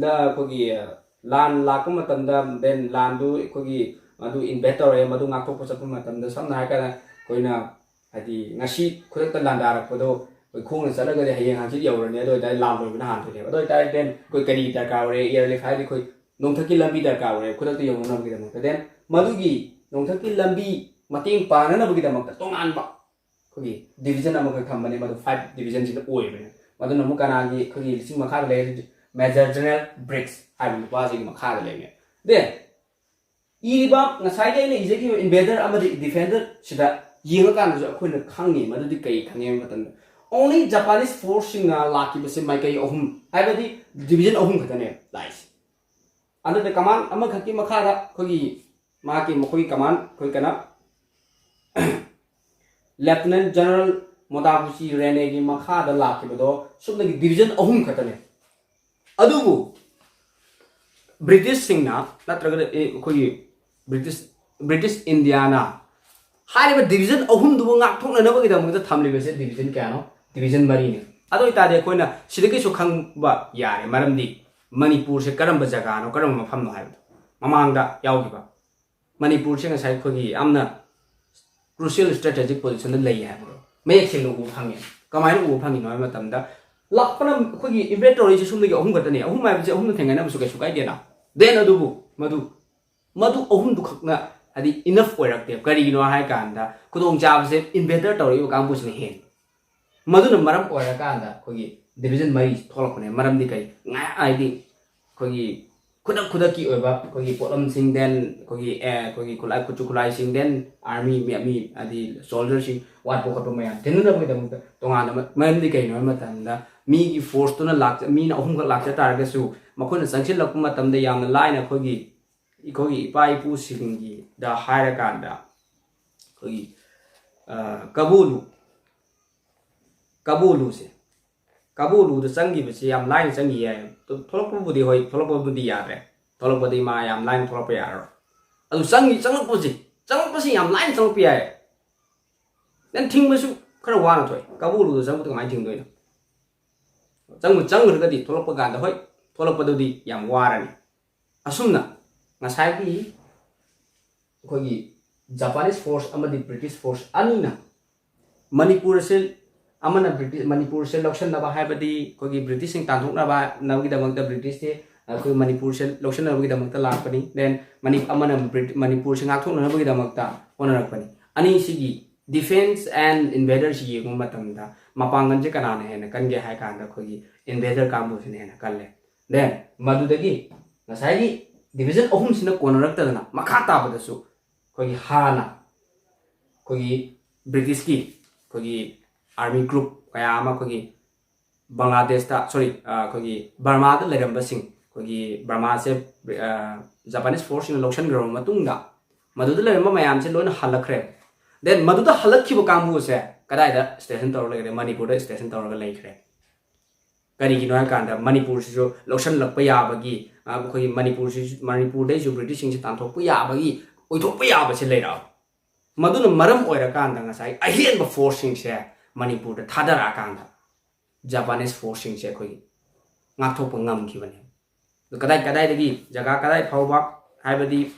ꯂ- ꯑꯩꯈꯣꯏꯒꯤ ꯂꯥꯟ ꯂꯥꯛꯄ ꯃꯇꯝꯗ, then ꯂꯥꯟꯗꯨ ꯑꯩꯈꯣꯏꯒꯤ ꯃꯗꯨ ꯏꯟꯚꯦꯠ ꯇꯧꯔꯛꯑꯦ, ꯃꯗꯨ ꯉꯥꯛꯊꯣꯛꯄ ꯆꯠꯄ ꯃꯇꯝꯗ, ꯁꯝꯅ ꯍꯥꯏꯔꯀꯥꯟꯗ ꯑꯩꯈꯣꯏꯅ ꯍꯥꯏꯗꯤ ꯉꯁꯤ ꯈꯨꯗꯛꯇ ꯂꯥꯟꯗꯥꯔꯛꯄꯗꯣ ꯑꯩꯈꯣꯏ ꯈꯣꯡꯅ ꯆꯠꯂꯒꯗꯤ ꯍꯌꯦꯡ ꯍꯪꯆꯤꯠ ꯌꯧꯔꯅꯤ꯫ ꯑꯗꯨ ꯑꯣꯏꯇꯥꯔꯗꯤ ꯂꯥꯟ ꯂꯣꯏꯕꯅ ꯍꯥꯟꯗꯣꯏꯅꯦꯕ꯫ ꯑꯗꯨ ꯑꯣꯏꯇꯥꯔꯗꯤ then ꯑꯩꯈꯣꯏ ꯀꯔꯤ ꯗꯔꯀꯥꯔ ꯑꯣꯏꯔꯦ? ꯑꯦꯌꯔ ꯂꯤꯐ ꯍꯥꯏꯔꯗꯤ ꯑꯩꯈꯣꯏ ꯅꯣꯡꯊꯛꯀꯤ ꯂꯝꯕꯤ ꯗꯔꯀꯥꯔ ꯑꯣꯏꯔꯦ ꯈꯨꯗꯛꯇ ꯌꯧꯅꯅꯕꯒꯤꯗꯃꯛꯇ꯫ Then ꯃꯗꯨꯒꯤ ꯅꯣꯡꯊꯛꯀꯤ ꯂꯝꯕꯤ ꯃꯇꯦꯡ ꯄꯥꯡꯅꯅꯕꯒꯤꯗꯃꯛꯇ ꯇꯣꯉꯥꯟꯕ ꯑꯩꯈꯣꯏꯒꯤ ꯗꯤꯕꯤꯖꯟ ꯑꯃꯈꯛ ꯊꯝꯕꯅꯦ, ꯃꯗꯨ ꯐꯥꯏꯚ ꯗꯤꯕꯤꯖꯟꯁꯤꯗ ꯑꯣꯏꯕꯅꯦ꯫ ꯃꯗꯨꯅ ꯑꯃꯨꯛ ꯀꯅꯥꯒꯤ, ꯑꯩꯈꯣꯏꯒꯤ ꯂꯤꯁꯤꯡ ꯃꯈꯥꯗ ꯂꯩꯔꯤꯕ ꯃꯦꯖꯔ ꯖꯦꯅꯔꯦꯜ ꯕ꯭ꯔꯤꯛꯁ ꯍꯥꯏꯕ ꯅꯨꯄꯥꯁꯤꯒꯤ ꯃꯈꯥꯗ ꯂꯩꯕꯅꯦ꯫ Then ꯏꯔꯤꯕ ꯉꯁꯥꯏꯒꯤ ꯑꯩꯅ ꯏꯖꯈꯤꯕ ꯏꯟꯚꯦꯗꯔ ꯑꯃꯗꯤ ꯗꯤꯐꯦꯟꯗꯔ ꯁꯤꯗ ꯌꯦꯡꯉꯀꯥꯟꯗꯁꯨ ꯑꯩꯈꯣꯏꯅ ꯈꯪꯉꯤ꯫ ꯃꯗꯨꯗꯤ ꯀꯔꯤ ꯈꯪꯉꯤ ꯍꯥꯏꯕ ꯃꯇꯝꯗ, only Japanese ꯐꯣꯔꯁꯁꯤꯡꯅ ꯂꯥꯛꯈꯤꯕꯁꯦ ꯃꯥꯏꯀꯩ ꯑꯍꯨꯝ, ꯍꯥꯏꯕꯗꯤ ꯗꯤꯕꯤꯖꯟ ꯑꯍꯨꯝ ꯈꯛꯇꯅꯦ ꯂꯥꯛꯏꯁꯦ꯫ ꯑꯗꯨꯗ ꯀꯃꯥꯟ ꯑꯃꯈꯛꯀꯤ ꯃꯈꯥꯗ ꯑꯩꯈꯣꯏꯒꯤ ꯃꯍꯥꯛꯀꯤ, ꯃꯈꯣꯏꯒꯤ ꯀꯃꯥꯟ ꯑꯩꯈꯣꯏ ꯀꯩꯅꯣ ꯂꯦꯐꯇꯤꯅꯦꯟ ꯖꯦꯅꯔꯦꯜ ꯃꯣꯇꯥꯒꯨꯆꯤ ꯔꯦꯅꯦꯒꯤ ꯃꯈꯥꯗ ꯂꯥꯛꯈꯤꯕꯗꯣ ꯁꯨꯞꯅꯒꯤ ꯗꯤꯕꯤꯖꯟ ꯑꯍꯨꯝ ꯈꯛꯇꯅꯦ꯫ ꯑꯗꯨꯕꯨ ꯕ꯭ꯔꯤꯇꯤꯁꯁꯤꯡꯅ ꯅꯠꯇ꯭ꯔꯒꯅ ꯑꯦ, ꯑꯩꯈꯣꯏꯒꯤ ꯕ꯭ꯔꯤꯇꯤꯁ ꯕ꯭ꯔꯤꯇꯤꯁ ꯏꯟꯗꯤꯌꯥꯅ ꯍꯥꯏꯔꯤꯕ ꯗꯤꯕꯤꯖꯟ ꯑꯍꯨꯝꯗꯨꯕꯨ ꯉꯥꯛꯊꯣꯛꯅꯅꯕꯒꯤꯗꯃꯛꯇ ꯊꯝꯂꯤꯕꯁꯦ ꯗꯤꯕꯤꯖꯟ ꯀꯌꯥꯅꯣ? ꯗꯤꯕꯤꯖꯟ ꯃꯔꯤꯅꯤ꯫ ꯑꯗꯨ ꯑꯣꯏꯇꯥꯔꯗꯤ ꯑꯩꯈꯣꯏꯅ ꯁꯤꯗꯒꯤꯁꯨ ꯈꯪꯕ ꯌꯥꯔꯦ, ꯃꯔꯝꯗꯤ ꯃꯅꯤꯄꯨꯔꯁꯦ ꯀꯔꯝꯕ ꯖꯒꯥꯅꯣ, ꯀꯔꯝꯕ ꯃꯐꯝꯅꯣ ꯍꯥꯏꯕꯗꯣ꯫ ꯃꯃꯥꯡꯗ ꯌꯥꯎꯈꯤꯕ ꯃꯅꯤꯄꯨꯔꯁꯦ ꯉꯁꯥꯏ ꯑꯩꯈꯣꯏꯒꯤ ꯌꯥꯝꯅ crucial strategic positionꯗ ꯂꯩ ꯍꯥꯏꯕꯗꯣ ꯃꯌꯦꯛ ꯁꯦꯡꯅ ꯎꯕ ꯐꯪꯉꯦ꯫ ꯀꯃꯥꯏꯅ ꯎꯕ ꯐꯪꯉꯤꯅꯣ ꯍꯥꯏꯕ ꯃꯇꯝꯗ, ꯂꯥꯛꯄꯅ ꯑꯩꯈꯣꯏꯒꯤ ꯏꯟꯚꯦꯗ ꯇꯧꯔꯛꯏꯁꯦ ꯁꯣꯝꯗꯒꯤ ꯑꯍꯨꯝ ꯈꯛꯇꯅꯦ꯫ ꯑꯍꯨꯝ ꯍꯥꯏꯕꯁꯦ ꯑꯍꯨꯝꯅ ꯊꯦꯡꯒꯥꯏꯅꯕꯁꯨ ꯀꯩꯁꯨ ꯀꯥꯏꯗꯦꯅ꯫ Then ꯑꯗꯨꯕꯨ ꯃꯗꯨ ꯃꯗꯨ ꯑꯍꯨꯝꯗꯨ ꯈꯛꯅ ꯍꯥꯏꯗꯤ enough ꯑꯣꯏꯔꯛꯇꯦ꯫ ꯀꯔꯤꯒꯤꯅꯣ ꯍꯥꯏ ꯀꯥꯟꯗ, ꯈꯨꯗꯣꯡꯆꯥꯕꯁꯦ ꯏꯟꯚꯦꯗꯔ ꯇꯧꯔꯛꯏꯕ ꯀꯥꯡꯕꯨꯁꯤꯅ ꯍꯦꯟꯅ꯫ ꯃꯗꯨꯅ ꯃꯔꯝ ꯑꯣꯏꯔꯀꯥꯟꯗ ꯑꯩꯈꯣꯏꯒꯤ ꯗꯤꯕꯤꯖꯟ ꯃꯔꯤ ꯊꯣꯛꯂꯛꯄꯅꯦ꯫ ꯃꯔꯝꯗꯤ ꯀꯔꯤ? ꯉꯥꯏ ꯍꯥꯏꯗꯤ ꯑꯩꯈꯣꯏꯒꯤ ꯈꯨꯗꯛ ꯈꯨꯗꯛꯀꯤ ꯑꯣꯏꯕ ꯑꯩꯈꯣꯏꯒꯤ ꯄꯣꯠꯂꯝꯁꯤꯡ, then ꯑꯩꯈꯣꯏꯒꯤ ꯑꯦ, ꯑꯩꯈꯣꯏꯒꯤ ꯈꯨꯠꯂꯥꯏ, ꯈꯨꯠꯁꯨ ꯈꯨꯠꯂꯥꯏꯁꯤꯡ, then army ꯃꯤ, ꯃꯤ ꯍꯥꯏꯗꯤ soldierꯁꯤꯡ ꯋꯥꯠꯄ ꯈꯣꯠꯄ ꯃꯌꯥꯝ ꯊꯤꯟꯅꯅꯕꯒꯤꯗꯃꯛꯇ ꯇꯣꯉꯥꯟꯅ ꯃ-, ꯃꯔꯝꯗꯤ ꯀꯩꯅꯣ ꯍꯥꯏꯕ ꯃꯇꯝꯗ, ꯃꯤꯒꯤ forceꯇꯨꯅ ꯂꯥꯛꯆ-, ꯃꯤꯅ ꯑꯍꯨꯝꯈꯛ ꯂꯥꯛꯆ ꯇꯥꯔꯒꯁꯨ, ꯃꯈꯣꯏꯅ ꯆꯪꯁꯤꯜꯂꯛꯄ ꯃꯇꯝꯗ ꯌꯥꯝꯅ ꯂꯥꯏꯅ ꯑꯩꯈꯣꯏꯒꯤ, ꯑꯩꯈꯣꯏꯒꯤ ꯏꯄꯥ ꯏꯄꯨꯁꯤꯡꯒꯤꯗ ꯍꯥꯏꯔꯀꯥꯟꯗ, ꯑꯩꯈꯣꯏꯒꯤ, ꯑ, ꯀꯕꯣꯂꯨ, ꯀꯕꯣꯂꯨꯁꯦ, ꯀꯕꯣꯂꯨꯗ ꯆꯪꯈꯤꯕꯁꯦ ꯌꯥꯝ ꯂꯥꯏꯅ ꯆꯪꯈꯤ ꯌꯥꯏ꯫ ꯊꯣꯛꯂꯛꯄꯕꯨꯗꯤ, ꯍꯣꯏ, ꯊꯣꯛꯂꯛꯄꯕꯨꯗꯤ ꯌꯥꯗ꯭ꯔꯦ꯫ ꯊꯣꯛꯂꯛꯄꯗꯤ ꯃꯥ ꯌꯥꯝ ꯂꯥꯏꯅ ꯊꯣꯛꯂꯛꯄ ꯌꯥꯔꯔꯣꯏ꯫ ꯑꯗꯨ ꯆꯪꯈꯤ-, ꯆꯪꯂꯛꯄꯁꯦ, ꯆꯪꯂꯛꯄꯁꯤ ꯌꯥꯝ ꯂꯥꯏꯅ ꯆꯪꯂꯛꯄ ꯌꯥꯏ꯫ Then ꯊꯤꯡꯕꯁꯨ ꯈꯔ ꯋꯥꯅ ꯊꯣꯛꯑꯦ꯫ ꯀꯕꯣꯂꯨꯗ ꯆꯪꯕꯗ ꯀꯃꯥꯏꯅ ꯊꯤꯡꯗꯣꯏꯅꯣ? ꯆꯪꯕꯨ ꯆꯪꯈ꯭ꯔꯒꯗꯤ ꯊꯣꯛꯂꯛꯄ ꯀꯥꯟꯗ, ꯍꯣꯏ, ꯊꯣꯛꯂꯛꯄꯗꯨꯗꯤ ꯌꯥꯝ ꯋꯥꯔꯅꯤ꯫ ꯑꯁꯨꯝꯅ ꯉꯁꯥꯏꯒꯤ ꯑꯩꯈꯣꯏꯒꯤ Japanese force ꯑꯃꯗꯤ British force ꯑꯅꯤꯅ ꯃꯅꯤꯄꯨꯔ ꯑꯁꯤ, ꯑꯃꯅ British, ꯃꯅꯤꯄꯨꯔꯁꯦ ꯂꯧꯁꯤꯟꯅꯕ, ꯍꯥꯏꯕꯗꯤ ꯑꯩꯈꯣꯏꯒꯤ Britishꯁꯤꯡ ꯇꯥꯟꯊꯣꯛꯅꯕ, ꯅꯕꯒꯤꯗꯃꯛꯇ Britishꯁꯦ ꯑꯩꯈꯣꯏ ꯃꯅꯤꯄꯨꯔꯁꯦ ꯂꯧꯁꯤꯟꯅꯕꯒꯤꯗꯃꯛꯇ ꯂꯥꯛꯄꯅꯤ꯫ Then ꯃꯅꯤ-, ꯑꯃꯅ Brit-, ꯃꯅꯤꯄꯨꯔꯁꯦ ꯉꯥꯛꯊꯣꯛꯅꯅꯕꯒꯤꯗꯃꯛꯇ ꯍꯣꯠꯅꯔꯛꯄꯅꯤ꯫ ꯑꯅꯤꯁꯤꯒꯤ defence and invaderꯁꯤ ꯌꯦꯡꯕ ꯃꯇꯝꯗ ꯃꯄꯥꯡꯒꯜꯁꯦ ꯀꯅꯥꯅ ꯍꯦꯟꯅ ꯀꯟꯒꯦ ꯍꯥꯏ ꯀꯥꯟꯗ ꯑꯩꯈꯣꯏꯒꯤ invader ꯀꯥꯡꯕꯨꯁꯤꯅ ꯍꯦꯟꯅ ꯀꯜꯂꯦ꯫ Then ꯃꯗꯨꯗꯒꯤ ꯉꯁꯥꯏꯒꯤ division ꯑꯍꯨꯝꯁꯤꯅ ꯀꯣꯟꯅꯔꯛꯇꯗꯅ ꯃꯈꯥ ꯇꯥꯕꯗꯁꯨ ꯑꯩꯈꯣꯏꯒꯤ ꯍꯥꯟꯅ ꯑꯩꯈꯣꯏꯒꯤ Britishꯀꯤ ꯑꯩꯈꯣꯏꯒꯤ army group ꯀꯌꯥ ꯑꯃ ꯑꯩꯈꯣꯏꯒꯤ ꯕꯪꯒ꯭ꯂꯥꯗꯦꯁꯇ, sorry, ꯑ, ꯑꯩꯈꯣꯏꯒꯤ ꯕꯔꯃꯥꯗ ꯂꯩꯔꯝꯕꯁꯤꯡ, ꯑꯩꯈꯣꯏꯒꯤ ꯕꯔꯃꯥꯁꯦ, ꯑ, Japanese forceꯁꯤꯡꯅ ꯂꯧꯁꯤꯟꯈ꯭ꯔꯕ ꯃꯇꯨꯡꯗ ꯃꯗꯨꯗ ꯂꯩꯔꯝꯕ ꯃꯌꯥꯝꯁꯦ ꯂꯣꯏꯅ ꯍꯜꯂꯛꯈ꯭ꯔꯦ꯫ Then ꯃꯗꯨꯗ ꯍꯜꯂꯛꯈꯤꯕ ꯀꯥꯡꯕꯨꯁꯦ ꯀꯗꯥꯏꯗ station ꯇꯧꯔ ꯂꯩꯈ꯭ꯔꯦ? ꯃꯅꯤꯄꯨꯔꯗ station ꯇꯧꯔꯒ ꯂꯩꯈ꯭ꯔꯦ꯫ ꯀꯔꯤꯒꯤꯅꯣ ꯍꯥꯏ ꯀꯥꯟꯗ ꯃꯅꯤꯄꯨꯔꯁꯤꯁꯨ ꯂꯧꯁꯤꯜꯂꯛꯄ ꯌꯥꯕꯒꯤ, ꯑ, ꯑꯩꯈꯣꯏꯒꯤ ꯃꯅꯤꯄꯨꯔꯁꯤꯁꯨ, ꯃꯅꯤꯄꯨꯔꯗꯩꯁꯨ Britishꯁꯤꯡꯁꯦ ꯇꯥꯟꯊꯣꯛꯄ ꯌꯥꯕꯒꯤ, ꯑꯣꯏꯊꯣꯛꯄ ꯌꯥꯕꯁꯦ ꯂꯩꯔꯛꯑꯕ꯫ ꯃꯗꯨꯅ ꯃꯔꯝ ꯑꯣꯏꯔꯀꯥꯟꯗ ꯉꯁꯥꯏ ꯑꯍꯦꯟꯕ forceꯁꯤꯡꯁꯦ ꯃꯅꯤꯄꯨꯔꯗ ꯊꯥꯗꯔꯛꯑꯀꯥꯟꯗ Japanese forceꯁꯤꯡꯁꯦ ꯑꯩꯈꯣꯏꯒꯤ ꯉꯥꯛꯊꯣꯛꯄ ꯉꯝꯈꯤꯕꯅꯦ꯫ ꯑꯗꯨ ꯀꯗꯥꯏ ꯀꯗꯥꯏꯗꯒꯤ, ꯖꯒꯥ ꯀꯗꯥꯏ ꯐꯥꯎꯕ, ꯍꯥꯏꯕꯗꯤ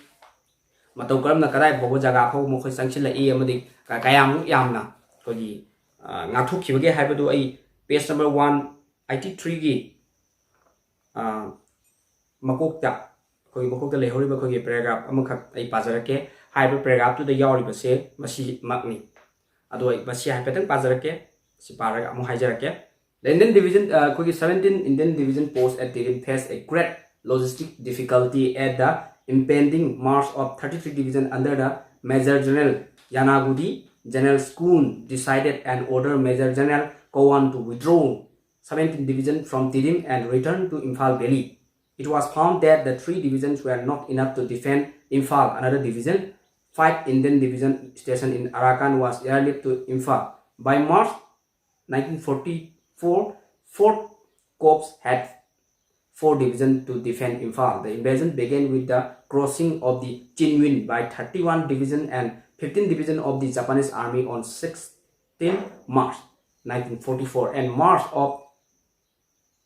ꯃꯇꯧ ꯀꯔꯝꯅ ꯀꯗꯥꯏ ꯐꯥꯎꯕ ꯖꯒꯥ ꯐꯥꯎꯕ ꯃꯈꯣꯏ ꯆꯪꯁꯤꯜꯂꯛꯏ ꯑꯃꯗꯤ ꯀ-, ꯀꯌꯥꯃꯨꯛ ꯌꯥꯝꯅ ꯑꯩꯈꯣꯏꯒꯤ, ꯑ, ꯉꯥꯛꯊꯣꯛꯈꯤꯕꯒꯦ ꯍꯥꯏꯕꯗꯨ ꯑꯩ page number one eighty threeꯒꯤ, ꯑ, ꯃꯀꯣꯛꯇ, ꯑꯩꯈꯣꯏꯒꯤ ꯃꯀꯣꯛꯇ ꯂꯩꯍꯧꯔꯤꯕ ꯑꯩꯈꯣꯏꯒꯤ paragraph ꯑꯃꯈꯛ ꯑꯩ ꯄꯥꯖꯔꯛꯀꯦ꯫ ꯍꯥꯏꯔꯤꯕ paragraphꯇꯨꯗ ꯌꯥꯎꯔꯤꯕꯁꯦ ꯃꯁꯤꯃꯛꯅꯤ꯫ ꯑꯗꯣ ꯑꯩ ꯃꯁꯤ ꯍꯥꯏꯐꯦꯠꯇꯪ ꯄꯥꯖꯔꯛꯀꯦ꯫ ꯁꯤ ꯄꯥꯔꯒ ꯑꯃꯨꯛ ꯍꯥꯏꯖꯔꯛꯀꯦ꯫ The Indian division, ꯑ, ꯑꯩꯈꯣꯏꯒꯤ seventeen Indian division post at Tirim faced a great logistic difficulty at the impending march of thirty-three Division under the Major General Yanagudi, General Schoon decided and ordered Major General Kowan to withdraw seventeen Division from Tidim and return to Imphal Valley. It was found that the three divisions were not enough to defend Imphal. Another division, five Indian Division stationed in Arakan, was airlift to Imphal. By March nineteen forty-four, fourth Corps had four divisions to defend Imphal. The invasion began with the crossing of the Chinwin by thirty-one Division and fifteen Division of the Japanese Army on sixteenth March nineteen forty-four and March of